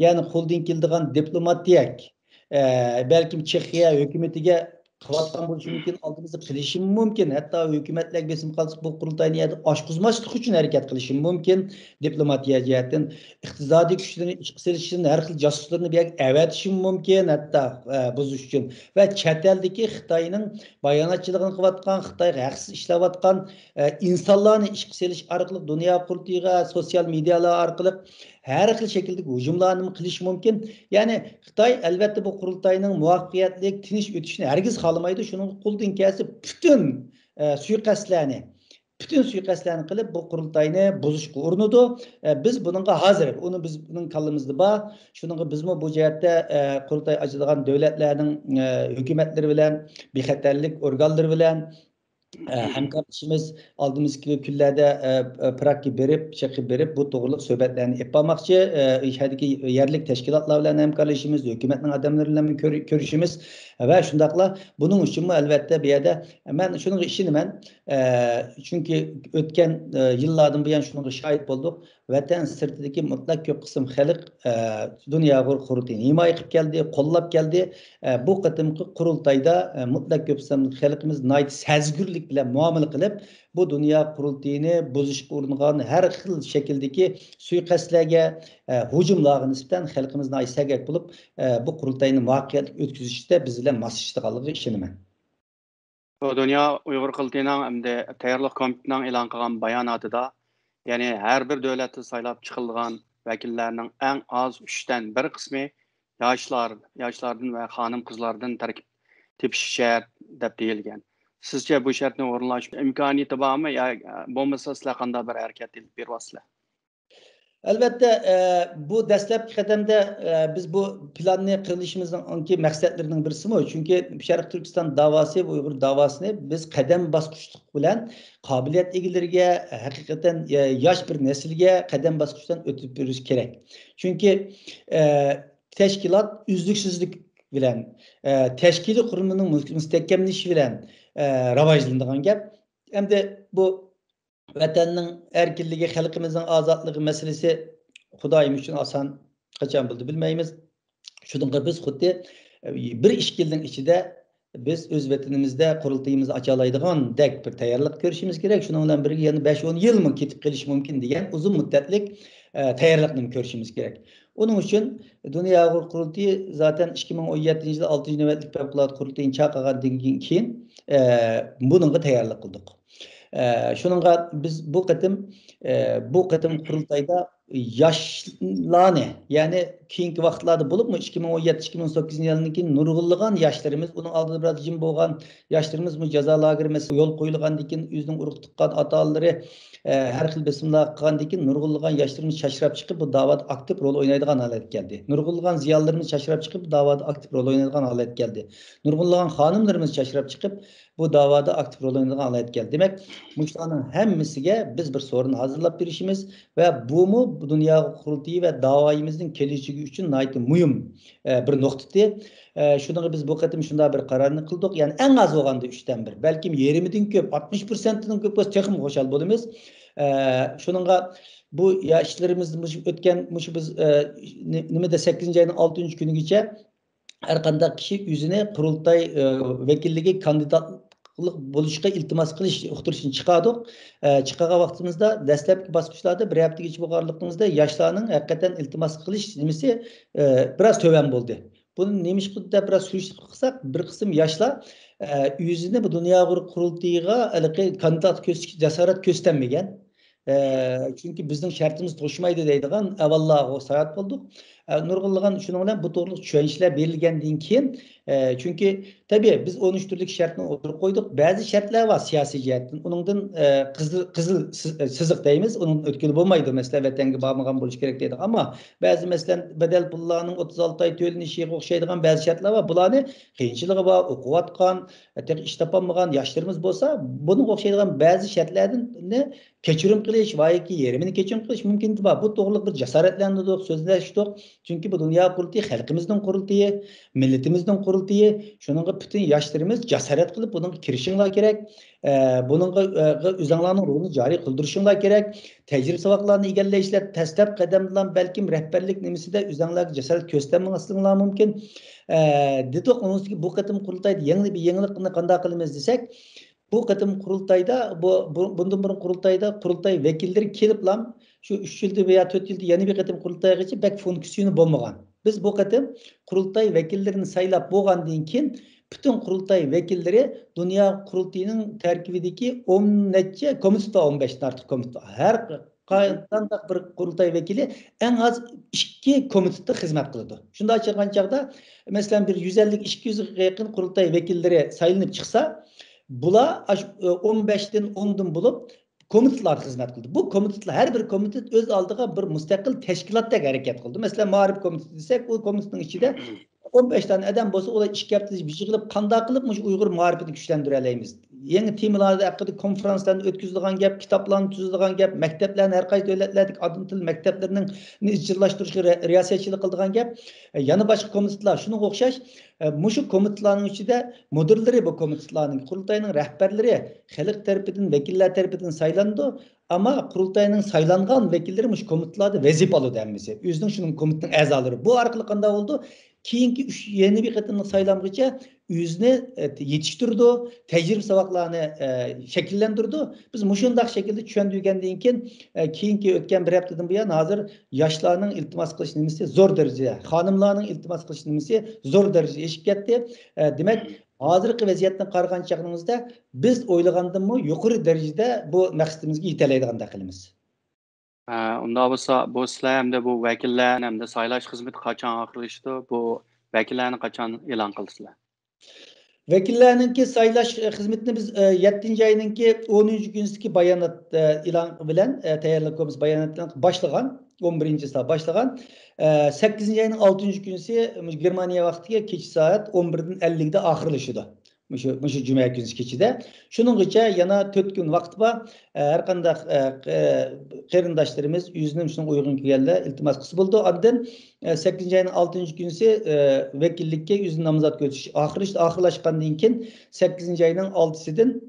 يەنى قولدىن كېلىدىغان دىپلوماتىيەك، ئە، بەلكىم چېخىيە ھۆكۈمىتىگە قىلىۋاتقان بولۇشى مۇمكىن، ئالدىمىزدا قىلىشىمۇ مۇمكىن. ھەتتا ھۆكۈمەتلەرگە بېسىم قالسا، بۇ قۇرۇلتاينى يەردە ئاچقۇزماسلىق ئۈچۈن ھەرىكەت قىلىشىمۇ مۇمكىن. دىپلوماتىيە جەھەتتىن، ئىقتىسادىي كۈچلىرىنى ئىشقا سېلىشتىن، ھەر خىل جاسۇسلىرىنى بۇ يەرگە ئەۋەتىشىمۇ مۇمكىن، ھەتتا، ئە، بۇزۇش ئۈچۈن. ۋە چەت ئەلدىكى خىتاينىڭ باياناتچىلىقىنى قىلىۋاتقان، خىتايغا ھەقسىز ئىشلەۋاتقان، ئە، ئىنسانلارنى ئىشقا سېلىش ئارقىلىق دۇنيا قۇرۇلتىيىغا سوتسىيال مېدىيالار ئارقىلىق ھەر خىل شەكىلدىكى ھۇجۇملارنىمۇ قىلىشى مۇمكىن. يەنى خىتاي، ئەلۋەتتە، بۇ قۇرۇلتاينىڭ مۇۋەپپەقىيەتلىك، تىنچ ئۆتۈشىنى ھەرگىز خالىمايدۇ. شۇنىڭغا قولدىن كەلسە پۈتۈن، ئە، سۇيىقەستلەرنى، پۈتۈن سۇيىقەستلەرنى قىلىپ، بۇ قۇرۇلتاينى بۇزۇشقا ئۇرۇنىدۇ. ئە، بىز بۇنىڭغا ھازىر. ئۇنى بىز، بىزنىڭ كاللىمىزدا بار. شۇنىڭغا بىزمۇ بۇ جەھەتتە، ئە، قۇرۇلتاي ئاچىدىغان دۆلەتلەرنىڭ، ئە، ھۆكۈمەتلىرى بىلەن، بىخەتەرلىك ئورگانلىرى بىلەن، ئە، ھەمكارلىشىمىز ئالدىمىزدىكى كۈنلەردە، ئە، ئە، پراگقا بېرىپ، چېخىغا بېرىپ، بۇ توغرىلىق سۆھبەتلەرنى ئېلىپ بارماقچى. ئە، شۇ يەردىكى يەرلىك تەشكىلاتلار بىلەن ھەمكارلىشىمىز، ھۆكۈمەتنىڭ ئادەملىرى بىلەن كۆر-، كۆرۈشىمىز ۋە شۇنداقلا بۇنىڭ ئۈچۈنمۇ، ئەلۋەتتە، بۇ يەردە مەن شۇنىڭغا ئىشىنىمەن. ئە، چۈنكى ئۆتكەن، ئە، يىللاردىن بۇيان شۇنىڭغا شاھىت بولدۇق. ۋەتەن سىرتىدىكى مۇتلەق كۆپ قىسىم خەلق، ئە، دۇنيا ئۇيغۇر قۇرۇلتىيىنى ھىمايە قىلىپ كەلدى، قوللاپ كەلدى. ئە، بۇ قېتىمقى قۇرۇلتايدا، ئە، مۇتلەق كۆپ قىسىم خەلقىمىز ناھايىتى سەزگۈرلۈك بىلەن مۇئامىلە قىلىپ، بۇ دۇنيا قۇرۇلتىيىنى بۇزۇشقا ئۇرۇنغان ھەر خىل شەكىلدىكى سۇيىقەستلەرگە، ئە، ھۇجۇملارغا نىسبەتەن خەلقىمىز ناھايىتى سەگەك بولۇپ، ئە، بۇ قۇرۇلتاينى مۇۋەپپەقىيەتلىك ئۆتكۈزۈشتە بىز بىلەن ماسلىشىدىغانلىقىغا ئىشىنىمەن. بۇ دۇنيا ئۇيغۇر قۇرۇلتىيىنىڭ ئەمدى تەييارلىق كومىتېتىنىڭ ئېلان قىلغان باياناتىدا، يەنى ھەر بىر دۆلەتتە سايلاپ چىقىلغان ۋەكىللەرنىڭ ئەڭ ئاز ئۈچتىن بىر قىسمى ياشلار، ياشلاردىن ۋە خانىم-قىزلاردىن تەركىب تېپىشى شەرت، دەپ دېيىلگەن. سىزچە بۇ شەرتنى ئورۇنلاش ئىمكانىيىتى بارمۇ يا بولمىسا سىلەر قانداق بىر ھەرىكەت ئېلىپ بېرىۋاتىسىلەر؟ ئەلۋەتتە، ئە، بۇ دەسلەپكى قەدەمدە، ئە، بىز بۇ پىلاننى قىلىشىمىزنىڭ ئەڭكى مەقسەتلىرىنىڭ بىرسىمۇ، چۈنكى شەرقىي تۈركىستان داۋاسى، ئۇيغۇر داۋاسىنى بىز قەدەم باسقۇچلۇق بىلەن قابىلىيەت ئىگىلىرىگە، ھەقىقەتەن، ئە، ياش بىر نەسىلگە قەدەم باسقۇچ بىلەن ئۆتۈپ بېرىش كېرەك. چۈنكى، ئە، تەشكىلات ئۈزلۈكسىزلىك بىلەن، ئە، تەشكىلىي قۇرۇلمىنىڭ مۇس-، مۇستەھكەملىشىشى بىلەن، ئە، راۋاجلىنىدىغان گەپ. ئەمدى بۇ ۋەتەننىڭ ئەركىنلىكى، خەلقىمىزنىڭ ئازادلىقى مەسىلىسى خۇدايىم ئۈچۈن ئاسان قاچان بولدى بىلمەيمىز. شۇنىڭغا بىز خۇددى، ئە، بىر ئىككى يىلنىڭ ئىچىدە بىز ئۆز ۋەتىنىمىزدە قۇرۇلتىيىمىزنى ئاچالايدىغاندەك بىر تەييارلىق كۆرۈشىمىز كېرەك. شۇنىڭ بىلەن بىرگە يەنە بەش ئون يىلمۇ كېتىپ قېلىشى مۇمكىن دېگەن ئۇزۇن مۇددەتلىك، ئە، تەييارلىقنى كۆرۈشىمىز كېرەك. ئۇنىڭ ئۈچۈن دۇنيا ئۇيغۇر قۇرۇلتىيى زاتەن ئىككى مىڭ ئون يەتتىنچى يىلى ئالتىنچى نۆۋەتلىك پەۋقۇلئاددە قۇرۇلتىيىنى چاقىرغاندىن كېيىن، ئە، بۇنىڭغا تەييارلىق قىلدۇق. ئە، شۇنىڭغا بىز بۇ قېتىم، ئە، بۇ قېتىم قۇرۇلتايدا ياشلارنى، يەنى كېيىنكى ۋاقىتلاردا بولۇپمۇ ئىككى مىڭ ئون يەتتە، ئىككى مىڭ سەككىزىنچى يىلدىن كېيىن نۇرغۇنلىغان ياشلىرىمىز، ئۇنىڭ ئالدىدا بىراز جىم بولغان ياشلىرىمىز بۇ جازا لاگېرى مەسىلىسى يول قويۇلغاندىن كېيىن، ئۆزىنىڭ ئۇرۇق تۇغقان ئاتا-ئانىلىرى، ئە، ھەر خىل بېسىملار قىلغاندىن كېيىن نۇرغۇنلىغان ياشلىرىمىز چاچراپ چىقىپ، بۇ داۋادا ئاكتىپ رول ئوينايدىغان ھالەتكە كەلدى. نۇرغۇنلىغان زىيالىيلىرىمىز چاچراپ چىقىپ، بۇ داۋادا ئاكتىپ رول ئوينايدىغان ھالەتكە كەلدى. نۇرغۇنلىغان خانىملىرىمىز چاچراپ چىقىپ، بۇ داۋادا ئاكتىپ رول ئوينايدىغان ھالەتكە كەلدى. دېمەك، مۇشۇلارنىڭ ھەممىسىگە بىز بىر سورۇن ھازىرلاپ بېرىشىمىز ۋە بۇمۇ دۇنيا قۇرۇلتىيى ۋە داۋايىمىزنىڭ كېلىچىكى ئۈچۈن ناھايىتى مۇھىم، ئە، بىر نۇقتىدى. ئە، شۇنىڭغا بىز بۇ قېتىم شۇنداق بىر قارارنى قىلدۇق. يەنى ئەڭ ئاز بولغاندا ئۈچتىن بىر، بەلكىم يېرىمىدىن كۆپ، ئاتمىش پىرسەنتتىن كۆپ بولسا تېخىمۇ خۇشال بولىمىز. ئە، شۇنىڭغا بۇ ياشلىرىمىز مۇشۇ ئۆتكەن، مۇشۇ بىز، ئە، نېمىدە سەككىزىنچى ئاينىڭ ئالتىنچى كۈنىگىچە ھەر قانداق كىشى ئۆزىنى قۇرۇلتاي، ئە، ۋەكىللىكى كاندىداتلىق بولۇشقا ئىلتىماس قىلىش ئۇقتۇرۇشىنى چىقاردۇق. ئە، چىقارغان ۋاقتىمىزدا دەسلەپكى باسقۇچلاردا بىر ھەپتىگىچە بولغانلىقىمىزدا ياشلارنىڭ ھەقىقەتەن ئىلتىماس قىلىش نېمىسى، ئە، بىراز تۆۋەن بولدى. بۇنى نېمىشقا دەپ بىراز سۈرۈشتۈرۈپ قىلساق، بىر قىسىم ياشلار، ئە، ئۆزىنى بۇ دۇنيا ئۇيغۇر قۇرۇلتىيىغا ھېلىقى كاندىدات كۆرسىتىشكە جاسارەت كۆرسىتەلمىگەن. ئە، چۈنكى بىزنىڭ شەرتىمىز توشمايدۇ دەيدىغان ئەھۋاللارغا ساياھەت قىلدۇق. ئە، نۇرغۇنلىغان شۇنىڭ بىلەن بۇ توغرىلىق چۈشەنچىلەر بېرىلگەندىن كېيىن، ئە، چۈنكى تەبىئىي بىز ئون ئۈچ تۈرلۈك شەرتنى ئوتتۇرىغا قويدۇق. بەزى شەرتلەر بار سىياسىي جەھەتتىن. ئۇنىڭدىن، ئە، قىزىل، قىزىل سىز-، سىزىق دەيمىز. ئۇنىڭدىن ئۆتكىلى بولمايدۇ. مەسىلەن، ۋەتەنگە بارمىغان بولۇش كېرەك دەيدۇ. ئەمما بەزى، مەسىلەن، بەدەل پۇللارنىڭ ئوتتۇز ئالتە ئاي تۆلىنىشىگە ئوخشايدىغان بەزى شەرتلەر بار. بۇلارنى قىيىنچىلىقى بار، ئوقۇۋاتقان، تېخى ئىش تاپالمىغان ياشلىرىمىز بولسا، بۇنىڭغا ئوخشايدىغان بەزى شەرتلەرنى كەچۈرۈم قىلىش ۋە ياكى يېرىمىنى كەچۈرۈم قىلىش مۇمكىنلىكى بار. بۇ توغرىلىق بىر جاسارەتلەندۈردۇق، سۆزلەشتۇق. چۈنكى بۇ دۇنيا قۇرۇلتىيى خەلقىمىزنىڭ قۇرۇلتىيى، مىللىتىمىزنىڭ قۇرۇلتىيى. شۇنىڭغا پۈتۈن ياشلىرىمىز جاسارەت قىلىپ بۇنىڭغا كىرىشىڭلار كېرەك. ئە، بۇنىڭغا، ئە، ئۆزەڭلارنىڭ رولىنى جارى قىلدۇرۇشۇڭلار كېرەك. تەجرىبە ساۋاقلارنى ئىگىلەيسىلەر، دەسلەپ قەدەمدىلا بەلكىم رەھبەرلىك نېمىسىدە ئۆزەڭلارغا جاسارەت كۆرسىتەلمەسلىكىڭلار مۇمكىن. ئە، دېدۇق، ئۇنىڭ ئۈستىگە بۇ قېتىم قۇرۇلتايدا يېڭى بىر يېڭىلىقنى قانداق قىلىمىز دېسەك، بۇ قېتىم قۇرۇلتايدا، بۇ، بۇ، بۇندىن بۇرۇن قۇرۇلتايدا قۇرۇلتاي ۋەكىللىرى كېلىپلا شۇ ئۈچ يىلدا يا تۆت يىلدا يەنە بىر قېتىم قۇرۇلتايغىچە بەك فۇنكسىيونى بولمىغان. بىز بۇ قېتىم قۇرۇلتاي ۋەكىللىرىنى سايلاپ بولغاندىن كېيىن، پۈتۈن قۇرۇلتاي ۋەكىللىرى دۇنيا قۇرۇلتىيىنىڭ تەركىبىدىكى ئون نەچچە كومىتېت، ئون بەشتىن ئارتۇق كومىتېت، ھەر قانداق بىر قۇرۇلتاي ۋەكىلى ئەڭ ئاز ئىككى كومىتېتتا خىزمەت قىلىدۇ. شۇنداق چىققان چاغدا، مەسىلەن، بىر يۈز ئەللىك، ئىككى يۈزگە يېقىن قۇرۇلتاي ۋەكىللىرى سايلىنىپ چىقسا، بۇلار ئاش-، ئون بەشتىن ئوندىن بولۇپ، كومىتېتلاردا خىزمەت قىلدى. بۇ كومىتېتلار، ھەر بىر كومىتېت ئۆز ئالدىغا بىر مۇستەقىل تەشكىلاتتەك ھەرىكەت قىلدى. مەسىلەن، مائارىپ كومىتېتى دېسەك، ئۇ كومىتېتنىڭ ئىچىدە ئون بەش دانە ئادەم بولسا، ئۇلار ئىككى ھەپتىدە بىر يىغىلىپ، قانداق قىلىپ مۇشۇ ئۇيغۇر مائارىپىنى كۈچلەندۈرەلەيمىز؟ يېڭى تېمىلار ھەققىدە كونفرانسلارنى ئۆتكۈزىدىغان گەپ، كىتابلارنى تۈزىدىغان گەپ، مەكتەپلەرنى، ھەر قايسى دۆلەتلەردىكى ئانا تىل مەكتەپلىرىنىڭ ئىزچىللاشتۇرۇشىغا رە-، رىياسەتچىلىك قىلىدىغان گەپ. يەنە باشقا كومىتېتلار شۇنىڭغا ئوخشاش. مۇشۇ كومىتېتلارنىڭ ئىچىدە مۇدىرلىرى، بۇ كومىتېتلارنىڭ، قۇرۇلتاينىڭ رەھبەرلىرى خەلق تەرىپىدىن، ۋەكىللەر تەرىپىدىن سايلىنىدۇ. ئەمما قۇرۇلتاينىڭ سايلانغان ۋەكىللىرى مۇشۇ كومىتېتلاردا ۋەزىپە ئالىدۇ ھەممىسى. ئۆزىنىڭ شۇنىڭ كومىتېتنىڭ ئەزالىرى. بۇ ئارقىلىق قانداق بولىدۇ؟ كېيىنكى ئۈچ، يەنە بىر قېتىملىق سايلامغىچە ئۆزىنى، ئە، يېتىشتۈرىدۇ، تەجرىبە ساۋاقلارنى، ئە، شەكىللەندۈرىدۇ. بىز مۇشۇنداق شەكىلدە چۈشەندۈرگەندىن كېيىن، ئە، كېيىنكى ئۆتكەن بىر ھەپتىدىن بۇيان ھازىر ياشلارنىڭ ئىلتىماس قىلىش نېمىسى زور دەرىجىدە، خانىملارنىڭ ئىلتىماس قىلىش نېمىسى زور دەرىجىدە ئېشىپ كەتتى. ئە، دېمەك، ھازىرقى ۋەزىيەتنى قارىغان چاغىڭىزدا بىز ئويلىغاندىنمۇ يۇقىرى دەرىجىدە بۇ مەقسىتىمىزگە يېتەلەيدىغاندەك قىلىمىز. ھە، ئۇنداق بولسا، بۇ سىلەر ھەمدە بۇ ۋەكىللەر ھەمدە سايلاش خىزمىتى قاچان ئاخىرلىشىدۇ؟ بۇ ۋەكىللەرنى قاچان ئېلان قىلىسىلەر؟ ۋەكىللەرنىڭكى سايلاش، ئە، خىزمىتىنى بىز، ئە، يەتتىنچى ئاينىڭكى ئونىنچى كۈنىدىكى بايانات، ئە، ئېلان بىلەن، ئە، تەييارلىق كومىتېتى باياناتىنى باشلىغان، ئون بىرىنچى چىسلا باشلىغان. ئە، سەككىزىنچى ئاينىڭ ئالتىنچى كۈنىسى، مۇشۇ گېرمانىيە ۋاقتىغا كېچە سائەت ئون بىردىن ئەللىكتە ئاخىرلىشىدۇ. مۇشۇ، مۇشۇ جۈمە كۈنى كېچىدە. شۇنىڭغىچە يەنە تۆت كۈن ۋاقىت بار. ئە، ھەر قانداق، ئە، قېرىنداشلىرىمىز ئۆزىنىڭ شۇنىڭغا ئۇيغۇن كەلگەنلەر ئىلتىماس قىلسا بولىدۇ. ئاندىن، ئە، سەككىزىنچى ئاينىڭ ئالتىنچى كۈنىسى، ئە، ۋەكىللىككە ئۆزىنى نامزات كۆرسىتىش ئاخىرلىش-، ئاخىرلاشقاندىن كېيىن، سەككىزىنچى ئاينىڭ ئالتىسىدىن،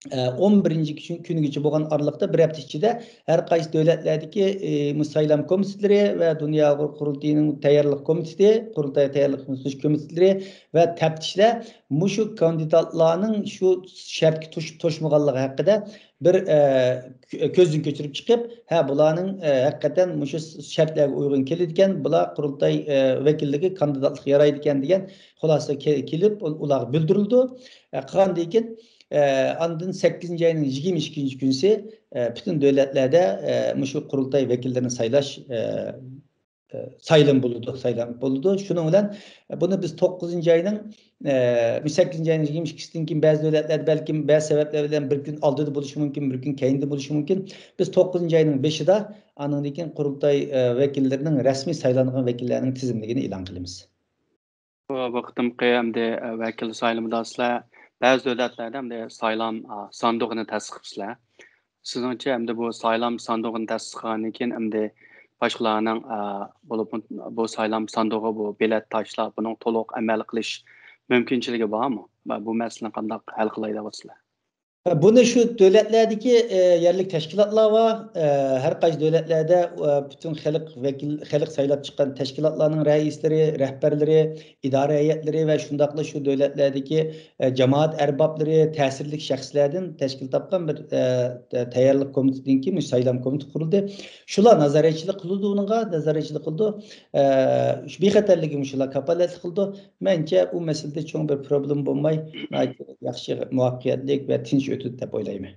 ئە، ئون بىرىنچى كۈن-، كۈنىگىچە بولغان ئارىلىقتا بىر ھەپتە ئىچىدە ھەر قايسى دۆلەتلەردىكى، ئە، مۇ-، سايلام كومىتېتلىرى ۋە دۇنيا ئۇيغۇر قۇرۇلتىيىنىڭ تەييارلىق كومىتېتى، قۇرۇلتاي تەييارلىق كومىتېتى كومىتېتلىرى ۋە تەپتىشلەر مۇشۇ كاندىداتلارنىڭ شۇ شەرتكە توش-، توشمىغانلىقى ھەققىدە بىر، ئە، كۆ-، كۆزدىن كۆچۈرۈپ چىقىپ، ھە، بۇلارنىڭ، ئە، ھەقىقەتەن مۇشۇ شەرتلەرگە ئۇيغۇن كېلىدىكەن، بۇلار قۇرۇلتاي، ئە، ۋەكىللىكى كاندىداتلىققا يارايدىكەن دېگەن خۇلاسە كە-، كېلىپ، ئۇ-، ئۇلارغا بىلدۈرۈلىدۇ. ئە، قىلغاندىن كېيىن، ئە، ئاندىن سەككىزىنچى ئاينىڭ يىگىرمە ئىككىنچى كۈنىسى، ئە، پۈتۈن دۆلەتلەردە، ئە، مۇشۇ قۇرۇلتاي ۋەكىللىرىنى سايلاش، ئە، سايلام بولىدۇ، سايلام بولىدۇ. شۇنىڭ بىلەن بۇنى بىز توققۇزىنچى ئاينىڭ، ئە، سەككىزىنچى ئاينىڭ يىگىرمە ئىككىسىدىن كېيىن بەزى دۆلەتلەردە بەلكىم بەزى سەۋەبلەر بىلەن بىر كۈن ئالدىدا بولۇشى مۇمكىن، بىر كۈن كەينىدە بولۇشى مۇمكىن. بىز توققۇزىنچى ئاينىڭ بېشىدا ئانىڭدىن كېيىن قۇرۇلتاي، ئە، ۋەكىللىرىنىڭ رەسمىي سايلانغان ۋەكىللەرنىڭ تىزىملىكىنى ئېلان قىلىمىز. بۇ، بۇ قېتىمقى ئەمدى، ئە، ۋەكىل سايلىمىدا سىلەر بەزى دۆلەتلەردە ئەمدى سايلام، ئا، ساندۇقىنى تەسىس قىلىپسىلەر. سىزنىڭچە ئەمدى بۇ سايلام ساندۇقىنى تەسىس قىلغاندىن كېيىن ئەمدى باشقىلارنىڭ، ئا، بولۇپمۇ بۇ سايلام ساندۇقى، بۇ بېلەت تاشلاپ، بۇنىڭ تولۇق ئەمەل قىلىش مۇمكىنچىلىكى بارمۇ؟ ۋە بۇ مەسىلىنى قانداق ھەل قىلاي دەۋاتىسىلەر؟ بۇنى شۇ دۆلەتلەردىكى، ئە، يەرلىك تەشكىلاتلار بار. ئە، ھەر قايسى دۆلەتلەردە، ئە، پۈتۈن خەلق ۋەكىل، خەلق سايلاپ چىققان تەشكىلاتلارنىڭ رەئىسلىرى، رەھبەرلىرى، ئىدارە ھەيئەتلىرى ۋە شۇنداقلا شۇ دۆلەتلەردىكى، ئە، جامائەت ئەربابلىرى، تەسىرلىك شەخسلەردىن تەشكىل تاپقان بىر، ئە، تەييارلىق كومىتېتىدىن كېيىن مۇشۇ سايلام كومىتېتى قۇرۇلدى. شۇلار نازارەتچىلىك قىلىدۇ ئۇنىڭغا، نازارەتچىلىك قىلىدۇ. ئە، شۇ بىخەتەرلىكىگە مۇشۇلار كاپالەتلىك قىلىدۇ. مەنچە ئۇ مەسىلىدە چوڭ بىر پروبلېما بولماي، ناھايىتى ياخشى، مۇۋەپپەقىيەتلىك ۋە تىنچ ئۆتىدۇ دەپ ئويلايمەن.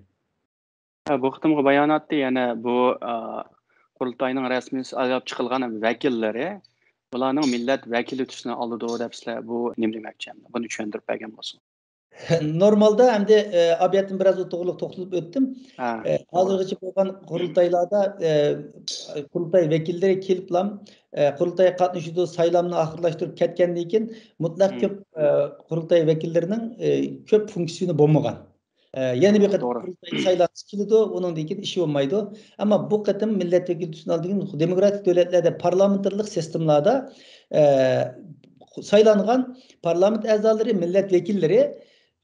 ھە، بۇ قېتىمقى باياناتتا يەنە بۇ، ئا، قۇرۇلتاينىڭ رەسمىي سايلاپ چىقىلغان ۋەكىللىرى، بۇلارنىڭ مىللەت ۋەكىلى تۈسىنى ئالىدۇ دەپ سىلەر بۇ نېمە دېمەكچى؟ بۇنى چۈشەندۈرۈپ بەرگەن بولسىڭىز. نورمالدا ئەمدى، ئە، ئابىيەتتىن بىراز توغرۇلۇق توختىلىپ ئۆتتۈم. ھە، ئە، توغرا. ھازىرغىچە بولغان قۇرۇلتايلاردا، ئە، قۇرۇلتاي ۋەكىللىرى كېلىپلا، ئە، قۇرۇلتايغا قاتنىشىدۇ، سايلامنى ئاخىرلاشتۇرۇپ كەتكەندىن كېيىن مۇتلەق مم. كۆپ، ئە، قۇرۇلتاي ۋەكىللىرىنىڭ، ئە، كۆپ فۇنكسىيونى بولمىغان. ئە، يەنە بىر قېتىم توغرا. قۇرۇلتاي سايلانغۇسى كېلىدۇ، ئۇنىڭدىن كېيىن ئىشى بولمايدۇ. ئەمما بۇ قېتىم مىللەت ۋەكىلى تۈسىنى ئالدىن كېيىن دېموكراتىك دۆلەتلەردە پارلامېنتارلىق سىستېمىلاردا، ئە، سايلانغان پارلامېنت ئەزالىرى، مىللەت ۋەكىللىرى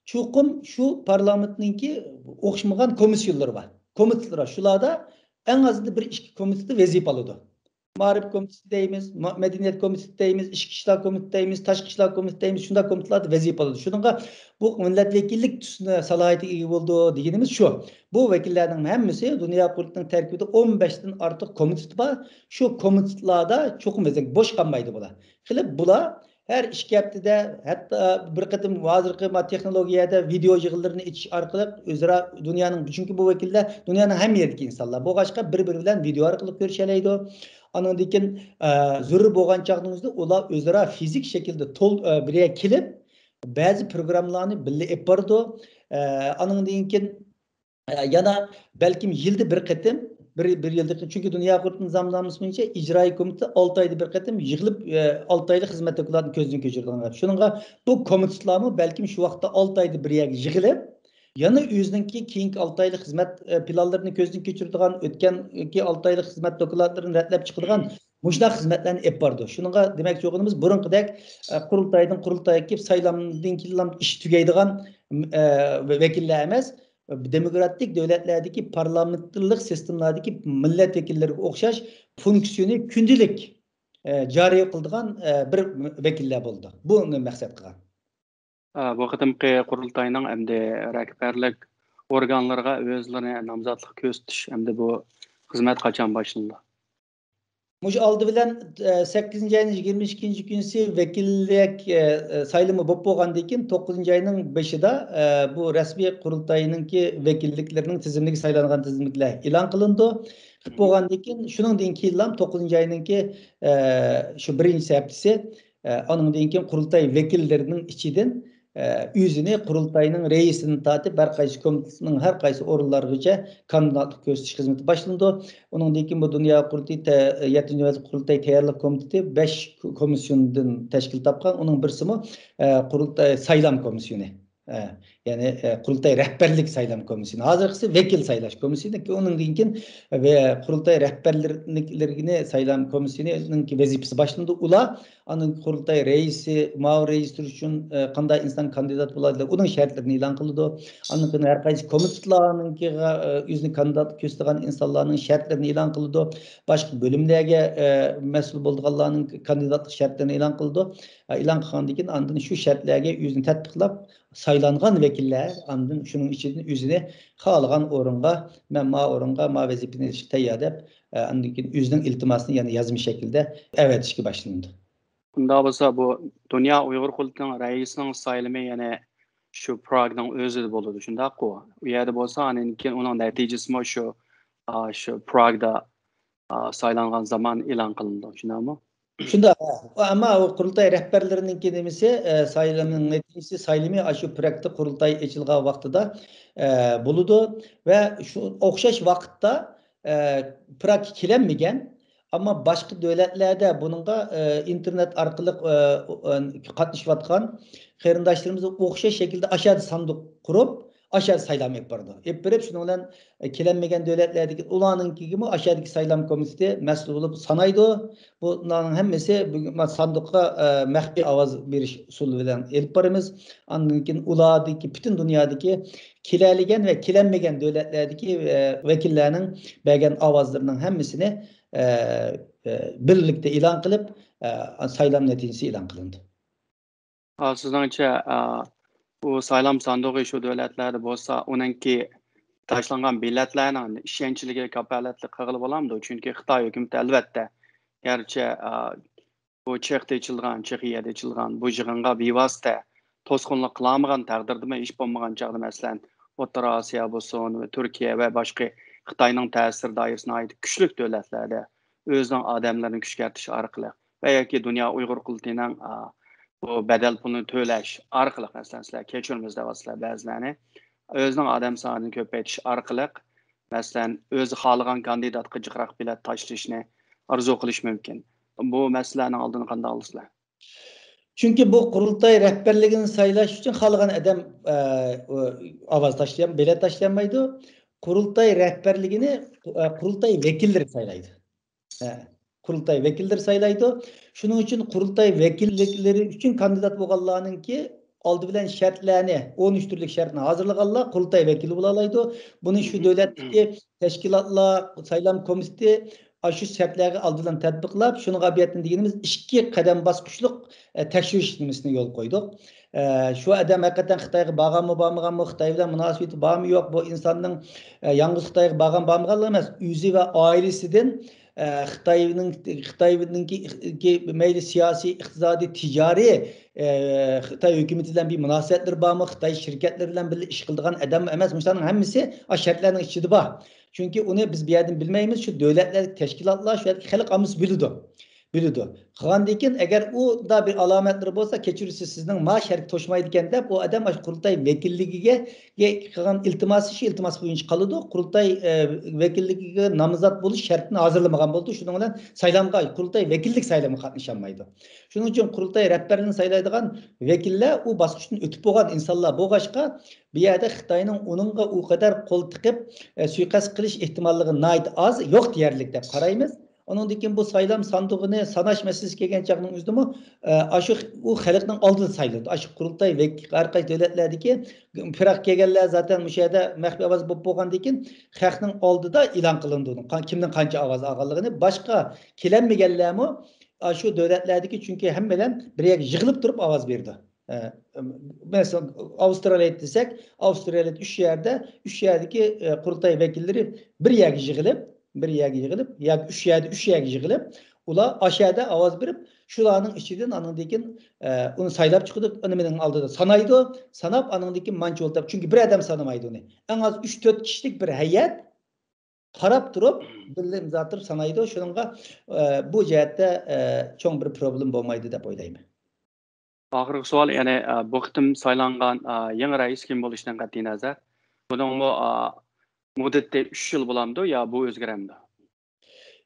چوقۇم شۇ پارلامېنتنىڭكى ئوخشىمىغان كومىسسىيونلىرى بار. كومىتېتلىرى بار. شۇلاردا ئەڭ ئازىدا بىر ئىككى كومىتېتتا ۋەزىپە ئالىدۇ. مائارىپ كومىتېتى دەيمىز، ما-، مەدەنىيەت كومىتېتى دەيمىز، ئىچكى ئىشلار كومىتېتى دەيمىز، تاشقى ئىشلار كومىتېتى دەيمىز، شۇنداق كومىتېتلاردا ۋەزىپە ئالىدۇ. شۇنىڭغا بۇ مىللەت ۋەكىللىك تۈسىنى، سالاھىيىتىگە ئىگە بولىدۇ دېگىنىمىز شۇ. بۇ ۋەكىللەرنىڭ ھەممىسى دۇنيا قۇرۇلتىيىنىڭ تەركىبىدە ئون بەشتىن ئارتۇق كومىتېت بار. شۇ كومىتېتلاردا چوقۇم ۋەزىپە، بوش قالمايدۇ بۇلار. قىلىپ بۇلار ھەر ئىككى ھەپتىدە، ھەتتا بىر قېتىم ھازىرقى ما تېخنولوگىيەدە ۋىدېئو يىغىنلىرىنى ئېچىش ئارقىلىق ئۆزئارا دۇنيانىڭ، چۈنكى بۇ ۋەكىللەر دۇنيانىڭ ھەممە يېرىدىكى ئىنسانلار بولغاچقا، بىر-بىرى بىلەن ۋىدېئو ئارقىلىق كۆرۈشەلەيدۇ. ئانىڭدىن كېيىن، ئە، زۆرۈر بولغان چاغنىڭ ئۆزىدە ئۇلار ئۆزئارا فىزىك شەكىلدە تول-، ئە، بىر يەرگە كېلىپ، بەزى پروگراممىلارنى بىللە ئېلىپ بارىدۇ. ئە، ئانىڭدىن كېيىن، ئە، يەنە بەلكىم يىلدا بىر قېتىم، بىر، بىر يىلدا، چۈنكى دۇنيا قۇرۇلتىيى نىزامنامىسى بويىچە ئىجرائىي كومىتېت ئالتە ئايدا بىر قېتىم يىغىلىپ، ئە، ئالتە ئايلىق خىزمەت دوكلاتىنى كۆزدىن كەچۈرىدىغان گەپ. شۇنىڭغا بۇ كومىتېتلارمۇ بەلكىم شۇ ۋاقىتتا ئالتە ئايدا بىر يەرگە يىغىلىپ، يەنە ئۆزىنىڭكى كېيىنكى ئالتە ئايلىق خىزمەت، ئە، پىلانلىرىنى كۆزدىن كەچۈرىدىغان، ئۆتكەنكى ئالتە ئايلىق خىزمەت دوكلاتلىرىنى رەتلەپ چىقىدىغان مۇشۇنداق خىزمەتلەرنى ئېلىپ بارىدۇ. شۇنىڭغا دېمەكچى بولغىنىمىز، بۇرۇنقىدەك، ئە، قۇرۇلتايدىن قۇرۇلتايغا كېلىپ سايلامدىن كېيىنلا ئىش تۈگەيدىغان، ئە، ۋەكىللەر ئەمەس، دېموكراتىك دۆلەتلەردىكى پارلامېنتلىق سىستېمىلاردىكى مىللەت ۋەكىللىرىگە ئوخشاش فۇنكسىيىنى كۈندىلىك، ئە، جارى قىلىدىغان، ئە، بىر ۋەكىللەر بولىدۇ. بۇنى مەقسەت قىلغان. ئا، بۇ قېتىمقى قۇرۇلتاينىڭ ئەمدى رەھبەرلىك ئورگانلىرىغا ئۆزلىرىنى نامزاتلىق كۆرسىتىش ئەمدى بۇ خىزمەت قاچان باشلىنىدۇ؟ مۇشۇ ئالدى بىلەن، ئە، سەككىزىنچى ئاينىڭ يىگىرمە ئىككىنچى كۈنىسى ۋەكىللىك، ئە، ئە، سايلىمى بولۇپ بولغاندىن كېيىن، توققۇزىنچى ئاينىڭ بېشىدا، ئە، بۇ رەسمىي قۇرۇلتاينىڭكى ۋەكىللىكلىرىنىڭ تىزىملىكى سايلانغان تىزىملىكلەر ئېلان قىلىنىدۇ. قىلىپ بولغاندىن كېيىن، شۇنىڭدىن كېيىنلا توققۇزىنچى ئاينىڭكى، ئە، شۇ بىرىنچى ھەپتىسى، ئە، ئانىڭدىن كېيىن قۇرۇلتاي ۋەكىللىرىنىڭ ئىچىدىن، ئە، ئۆزىنى قۇرۇلتاينىڭ رەئىسىدىن تارتىپ ھەر قايسى كومىتېتنىڭ ھەر قايسى ئورۇنلارغىچە كاندىداتلىق كۆرسىتىش خىزمىتى باشلىنىدۇ. ئۇنىڭدىن كېيىن بۇ دۇنيا قۇرۇلتىيى تە-، يەتتىنچى نۆۋەتلىك قۇرۇلتاي تەييارلىق كومىتېتى بەش كومىسسىيوندىن تەشكىل تاپقان. ئۇنىڭ بىرسىمۇ، ئە، قۇرۇلتاي سايلام كومىسسىيونى. ئە، يەنى، ئە، قۇرۇلتاي رەھبەرلىك سايلام كومىسسىيونى. ھازىرقىسى ۋەكىل سايلاش كومىسسىيونى. ئۇنىڭدىن كېيىن ۋە قۇرۇلتاي رەھبەرلىرىنى سايلام كومىسسىيونىنىڭ ۋەزىپىسى باشلىنىدۇ. ئۇلار ئاندىن قۇرۇلتاي رەئىسى، مۇئاۋىن رەئىس تۇرۇش ئۈچۈن، ئە، قانداق ئىنسان كاندىدات بولىدۇ، ئۇنىڭ شەرتلىرىنى ئېلان قىلىدۇ. ئاندىن كېيىن ھەر قايسى كومىتېتلارنىڭكىغا، ئە، ئۆزىنى كاندىدات كۆرسىتىدىغان ئىنسانلارنىڭ شەرتلىرىنى ئېلان قىلىدۇ. باشقا بۆلۈملەرگە، ئە، مەسئۇل بولىدىغانلارنىڭ كاندىداتلىق شەرتلىرىنى ئېلان قىلىدۇ. ئە، ئېلان قىلغاندىن كېيىن ئاندىن شۇ شەرتلەرگە ئۆزىنى تەتبىقلاپ، سايلانغان ۋەكىللەر ئاندىن شۇنىڭ ئىچىدىن ئۆزىنى خالىغان ئورۇنغا، مەن ما ئورۇنغا، ما ۋەزىپىنى ئېلىشقا تەييار دەپ، ئە، ئاندىن كېيىن ئۆزىنىڭ ئىلتىماسىنى يەنە يازما شەكىلدە ئەۋەتىشكە باشلىنىدۇ. ئۇنداق بولسا، بۇ دۇنيا ئۇيغۇر قۇرۇلتىيىنىڭ رەئىسىنىڭ سايلىمى يەنە شۇ پراگنىڭ ئۆزىدە بولىدۇ، شۇنداققۇ؟ ئۇ يەردە بولسا، ئاندىن كېيىن ئۇنىڭ نەتىجىسىمۇ شۇ، ئا، شۇ پراگدا، ئا، سايلانغان زامان ئېلان قىلىنىدۇ، شۇنداقمۇ؟ شۇنداق. ئەمما ئۇ قۇرۇلتاي رەھبەرلىرىنىڭكى نېمىسى، ئە، سايلامنىڭ نەتىجىسى سايلىمى ئاشۇ پراكتا قۇرۇلتاي ئېچىلغان ۋاقتىدا، ئە، بولىدۇ ۋە شۇ ئوخشاش ۋاقىتتا، ئە، پراككا كېلەلمىگەن، ئەمما باشقا دۆلەتلەردە بۇنىڭغا، ئە، ئىنتېرنېت ئارقىلىق، ئە، ئە، قاتنىشىۋاتقان قېرىنداشلىرىمىز ئوخشاش شەكىلدە ئاشۇ يەردە ساندۇق قۇرۇپ، ئاشۇ يەردە سايلام ئېلىپ بارىدۇ. ئېلىپ بېرىپ، شۇنىڭ بىلەن، ئە، كېلەلمىگەن دۆلەتلەردىكى، ئۇلارنىڭكىگىمۇ ئاشۇ يەردىكى سايلام كومىتېتى مەسئۇل بولۇپ سانايدۇ. بۇلارنىڭ ھەممىسى بۈگۈن مانا ساندۇققا، ئە، مەخپىي ئاۋاز بېرىش ئۇسۇلى بىلەن ئېلىپ بارىمىز. ئاندىن كېيىن ئۇلاردىكى پۈتۈن دۇنيادىكى كېلەلىگەن ۋە كېلەلمىگەن دۆلەتلەردىكى، ئە، ۋەكىللەرنىڭ بەرگەن ئاۋازلىرىنىڭ ھەممىسىنى، ئە، ئە، بىرلىكتە ئېلان قىلىپ، ئە، سايلام نەتىجىسى ئېلان قىلىنىدۇ. ئا، سىزنىڭچە، ئا، بۇ سايلام ساندۇقى شۇ دۆلەتلەردە بولسا، ئۇنىڭكى تاشلانغان بېلەتلەرنىڭ ئىشەنچلىكىگە كاپالەتلىك قىلغىلى بولامدۇ؟ چۈنكى خىتاي ھۆكۈمىتى ئەلۋەتتە، گەرچە، ئا، بۇ چېختا ئېچىلغان، چېخىيەدە ئېچىلغان بۇ يىغىنغا بىۋاسىتە توسقۇنلۇق قىلالمىغان تەقدىردىمۇ، ھېچ بولمىغان چاغدا، مەسىلەن، ئوتتۇرا ئاسىيا بولسۇن، تۈركىيە ۋە باشقا خىتاينىڭ تەسىر دائىرىسى ناھايىتى كۈچلۈك دۆلەتلەردە ئۆزىنىڭ ئادەملىرىنى كۈچكەرتىش ئارقىلىق ۋە ياكى دۇنيا ئۇيغۇر قۇرۇلتىيىنىڭ، ئا، بۇ بەدەل پۇلىنى تۆلەش ئارقىلىق، مەسىلەن، سىلەر كەچۈرىمىز دەۋاتىسىلەر بەزىلەرنى، ئۆزىنىڭ ئادەم سانىنى كۆپەيتىش ئارقىلىق، مەسىلەن، ئۆزى خالىغان كاندىداتقا جىقراق بېلەت تاشلىشىنى ئارزۇ قىلىش مۇمكىن. بۇ مەسىلىنىڭ ئالدىنى قانداق ئالىسىلەر؟ چۈنكى بۇ قۇرۇلتاي رەھبەرلىكىنى سايلاش ئۈچۈن خالىغان ئادەم، ئە، ئاۋاز تاشلىيال-، بېلەت تاشلىيالمايدۇ. قۇرۇلتاي رەھبەرلىكىنى، ئە، قۇرۇلتاي ۋەكىللىرى سايلايدۇ. ئە، قۇرۇلتاي ۋەكىللىرى سايلايدۇ. شۇنىڭ ئۈچۈن قۇرۇلتاي ۋەكىللىكلىرى ئۈچۈن كاندىدات بولغانلارنىڭكى ئالدى بىلەن شەرتلەرنى، ئون ئۈچ تۈرلۈك شەرتنى ھازىرلىغانلار قۇرۇلتاي ۋەكىلى بولالايدۇ. بۇنى شۇ دۆلەتتىكى تەشكىلاتلار، سايلام كومىتېتى ئاشۇ شەرتلەرگە ئالدى بىلەن تەتبىقلاپ، شۇنىڭغا بىئەتنى دېگىنىمىز ئىككى قەدەم باسقۇچلۇق، ئە، تەكشۈرۈش نېمىسىنى يولغا قويدۇق. ئە، شۇ ئادەم ھەقىقەتەن خىتايغا بارغانمۇ، بارمىغانمۇ، خىتاي بىلەن مۇناسىۋىتى بارمۇ، يوق، بۇ ئىنساننىڭ، ئە، يالغۇز خىتايغا بارغان، بارمىغانلىقى ئەمەس، ئۆزى ۋە ئائىلىسىدىن، ئە، خىتاينىڭ، خىتاينىڭكى، مەيلى سىياسىي، ئىقتىسادىي، تىجارىي، ئە، خىتاي ھۆكۈمىتى بىلەن بىر مۇناسىۋەتلىرى بارمۇ، خىتاي شىركەتلىرى بىلەن بىرگە ئىش قىلىدىغان ئادەم ئەمەس، مۇشۇلارنىڭ ھەممىسى ئاشۇ شەرتلەرنىڭ ئىچىدە بار. چۈنكى ئۇنى بىز بۇ يەردىن بىلمەيمىز، شۇ دۆلەتلەردىكى تەشكىلاتلار، شۇ يەردىكى خەلق ئاممىسى بىلىدۇ. بىلىدۇ. قىلغاندىن كېيىن، ئەگەر ئۇدا بىر ئالامەتلىرى بولسا، كەچۈرىسىز، سىزنىڭ ما شەرت توشمايدىكەن دەپ، ئۇ ئادەم ئاشۇ قۇرۇلتاي ۋەكىللىكىگە قىلغان ئىلتىماسى شۇ ئىلتىماس بويىچە قالىدۇ. قۇرۇلتاي، ئە، ۋەكىللىكىگە نامزات بولۇش شەرتىنى ھازىرلىمىغان بولىدۇ. شۇنىڭ بىلەن سايلامغا، قۇرۇلتاي ۋەكىللىك سايلىمىغا قاتنىشالمايدۇ. شۇنىڭ ئۈچۈن قۇرۇلتاي رەھبەرلىرىنى سايلايدىغان ۋەكىللەر ئۇ باسقۇچتىن ئۆتۈپ بولغان ئىنسانلار بولغاچقا، بۇ يەردە خىتاينىڭ ئۇنىڭغا ئۇ قەدەر قول تىقىپ، ئە، سۇيىقەست قىلىش ئېھتىماللىقى ناھايىتى ئاز، يوق دېيەرلىك دەپ قارايمىز. ئۇنىڭدىن كېيىن بۇ سايلام ساندۇقىنى ساناش مەسىلىسى كەلگەن چاغنىڭ ئۆزىدىمۇ، ئە، ئاشۇ ئۇ خەلقنىڭ ئالدىدا سايلىنىدۇ. ئاشۇ قۇرۇلتاي ۋەك-، ھەر قايسى دۆلەتلەردىكى پىراق كەلگەنلەر زاتەن مۇشۇ يەردە مەخپىي ئاۋاز بولۇپ بولغاندىن كېيىن، خەقنىڭ ئالدىدا ئېلان قىلىنىدۇ، قا-، كىمنىڭ قانچە ئاۋاز ئالغانلىقىنى. باشقا كېلەلمىگەنلەرمۇ ئاشۇ دۆلەتلەردىكى، چۈنكى ھەممەيلەن بىر يەرگە يىغىلىپ تۇرۇپ ئاۋاز بېرىدۇ. ئە، مەسىلەن، ئاۋسترالىيە دېسەك، ئاۋسترالىيە ئۈچ يەردە، ئۈچ يەردىكى، ئە، قۇرۇلتاي ۋەكىللىرى بىر يەرگە يىغىلىپ، بىر يەرگە يىغىلىپ، ياكى ئۈچ يەردە، ئۈچ يەرگە يىغىلىپ، ئۇلار ئاشۇ يەردە ئاۋاز بېرىپ، شۇلارنىڭ ئىچىدىن ئانىڭدىن كېيىن، ئە، ئۇنى سايلاپ چىقىدۇ، ئۇنى مېنىڭ ئالدىدا سانايدۇ، ساناپ، ئانىڭدىن كېيىن مانچە بولدى دەپ، چۈنكى بىر ئادەم سانىمايدۇ ئۇنى. ئەڭ ئاز ئۈچ، تۆت كىشىلىك بىر ھەيئەت قاراپ تۇرۇپ، بىللە ئىمزا ئاتتۇرۇپ سانايدۇ. شۇنىڭغا، ئە، بۇ جەھەتتە، ئە، چوڭ بىر پروبلېم بولمايدۇ دەپ ئويلايمەن. ئاخىرقى سوئال، يەنى، ئە، بۇ قېتىم سايلانغان، ئە، يېڭى رەئىس كىم بولۇشىدىن قەتئىينەزەر، بۇنىڭمۇ، ئە، مۇددىتى ئۈچ يىل بولامدۇ يا بۇ ئۆزگىرەمدۇ؟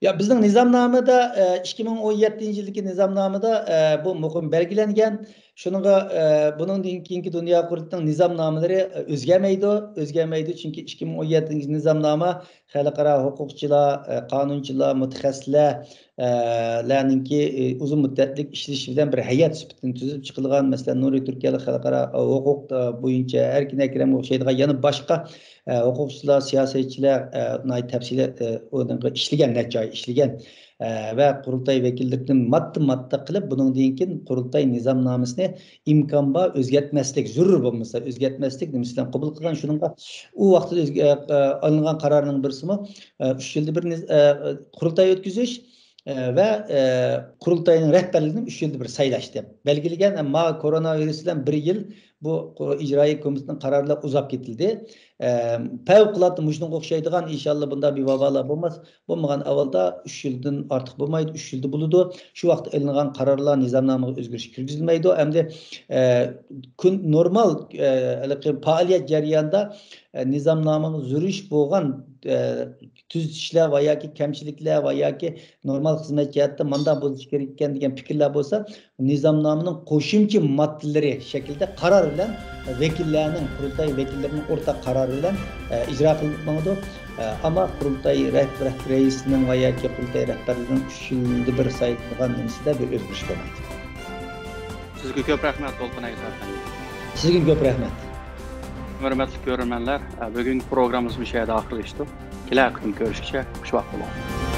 يا، بىزنىڭ نىزامنامىدا، ئە، ئىككى مىڭ ئون يەتتىنچى يىلدىكى نىزامنامىدا، ئە، بۇ مۇقىم بەلگىلەنگەن. شۇنىڭغا، ئە، بۇنىڭدىن كېيىنكى دۇنيا قۇرۇلتىيىنىڭ نىزامنامىلىرى، ئە، ئۆزگەرمەيدۇ، ئۆزگەرمەيدۇ، چۈنكى ئىككى مىڭ ئون يەتتىنچى نىزامنامە خەلقئارا ھوقۇقچىلار، ئە، قانۇنچىلار، مۇتەخەسسىسلەر، ئە، لەرنىڭكى، ئە، ئۇزۇن مۇددەتلىك ئىشلىشى بىلەن بىر ھەيئەت سۈپىتىدە تۈزۈلۈپ چىقىلغان، مەسىلەن، نۇرى تۈركىيەلىك خەلقئارا ھوقۇق، ئە، بويىچە ئەركىن ئەكرەمگە ئوخشايدىغان يەنە باشقا، ئە، ھوقۇقچىلار، سىياسەتچىلەر، ئە، ناھايىتى تەپسىلىي، ئە، ئۇنىڭغا ئىشلىگەن، نەچچە ئاي ئىشلىگەن، ئە، ۋە قۇرۇلتاي ۋەكىللىرىدىن ماددا ماددا قىلىپ، بۇنىڭدىن كېيىن قۇرۇلتاي نىزامنامىسىنى ئىمكان بار ئۆزگەرتمەسلىك، زۆرۈر بولمىسا ئۆزگەرتمەسلىك نېمىسى بىلەن قوبۇل قىلغان. شۇنىڭغا ئۇ ۋاقىتتا ئۆزگە-، ئە، ئە، ئېلىنغان قارارنىڭ بىرسىمۇ، ئە، ئۈچ يىلدا بىر نىز-، ئە، قۇرۇلتاي ئۆتكۈزۈش، ئە، ۋە، ئە، قۇرۇلتاينىڭ رەھبەرلىكىنى ئۈچ يىلدا بىر سايلاش دەپ بەلگىلىگەن. ئەمما كورونا ۋىرۇس بىلەن بىر يىل بۇ قۇ-، ئىجرائىي كومىتېتنىڭ قارارى بىلەن ئۇزاپ كېتىلدى. ئە، پەۋقۇلئاددە مۇشۇنىڭغا ئوخشايدىغان، ئىنشاللا بۇنداق بىر ۋابالار بولماس، بولمىغان ئەھۋالدا ئۈچ يىلدىن ئارتۇق بولمايدۇ، ئۈچ يىلدا بولىدۇ. شۇ ۋاقىتتا ئېلىنغان قارارلار، نىزامنامىغا ئۆزگىرىش كىرگۈزۈلمەيدۇ. ئەمدى، ئە، كۈن نورمال، ئە، ھېلىقى پائالىيەت جەريانىدا، ئە، نىزامنامىغا زۆرۈرىيەت بولغان، ئە، تۈزىتىشلەر ۋە ياكى كەمچىلىكلەر ۋە ياكى نورمال خىزمەت جەھەتتە مانداق بولۇشى كېرەك ئىكەن دېگەن پىكىرلەر بولسا، نىزامنامىنىڭ قوشۇمچە ماددىلىرى شەكلىدە قارار بىلەن ۋەكىللەرنىڭ، قۇرۇلتاي ۋەكىللىرىنىڭ ئورتاق قارارى بىلەن، ئە، ئىجرا قىلىنىپ ماڭىدۇ. ئە، ئەمما قۇرۇلتاي رەھ-، رەھ-، رەئىسىنىڭ ۋە ياكى قۇرۇلتاي رەھبەرلىرىنىڭ ئۈچ يىلدا بىر سايلىنىدىغان نېمىسىدە بىر ئۆزگىرىش بولمايدۇ. سىزگە كۆپ رەھمەت، دولقۇن ئەيسا ئەپەندى. سىزگە كۆپ رەھمەت. ھۆرمەتلىك كۆرۈرمەنلەر، بۈگۈنكى پروگراممىمىز مۇشۇ يەردە ئاخىرلىشىدۇ. كېلەر قېتىم كۆرۈشكىچە خۇشۋاق بولۇڭ.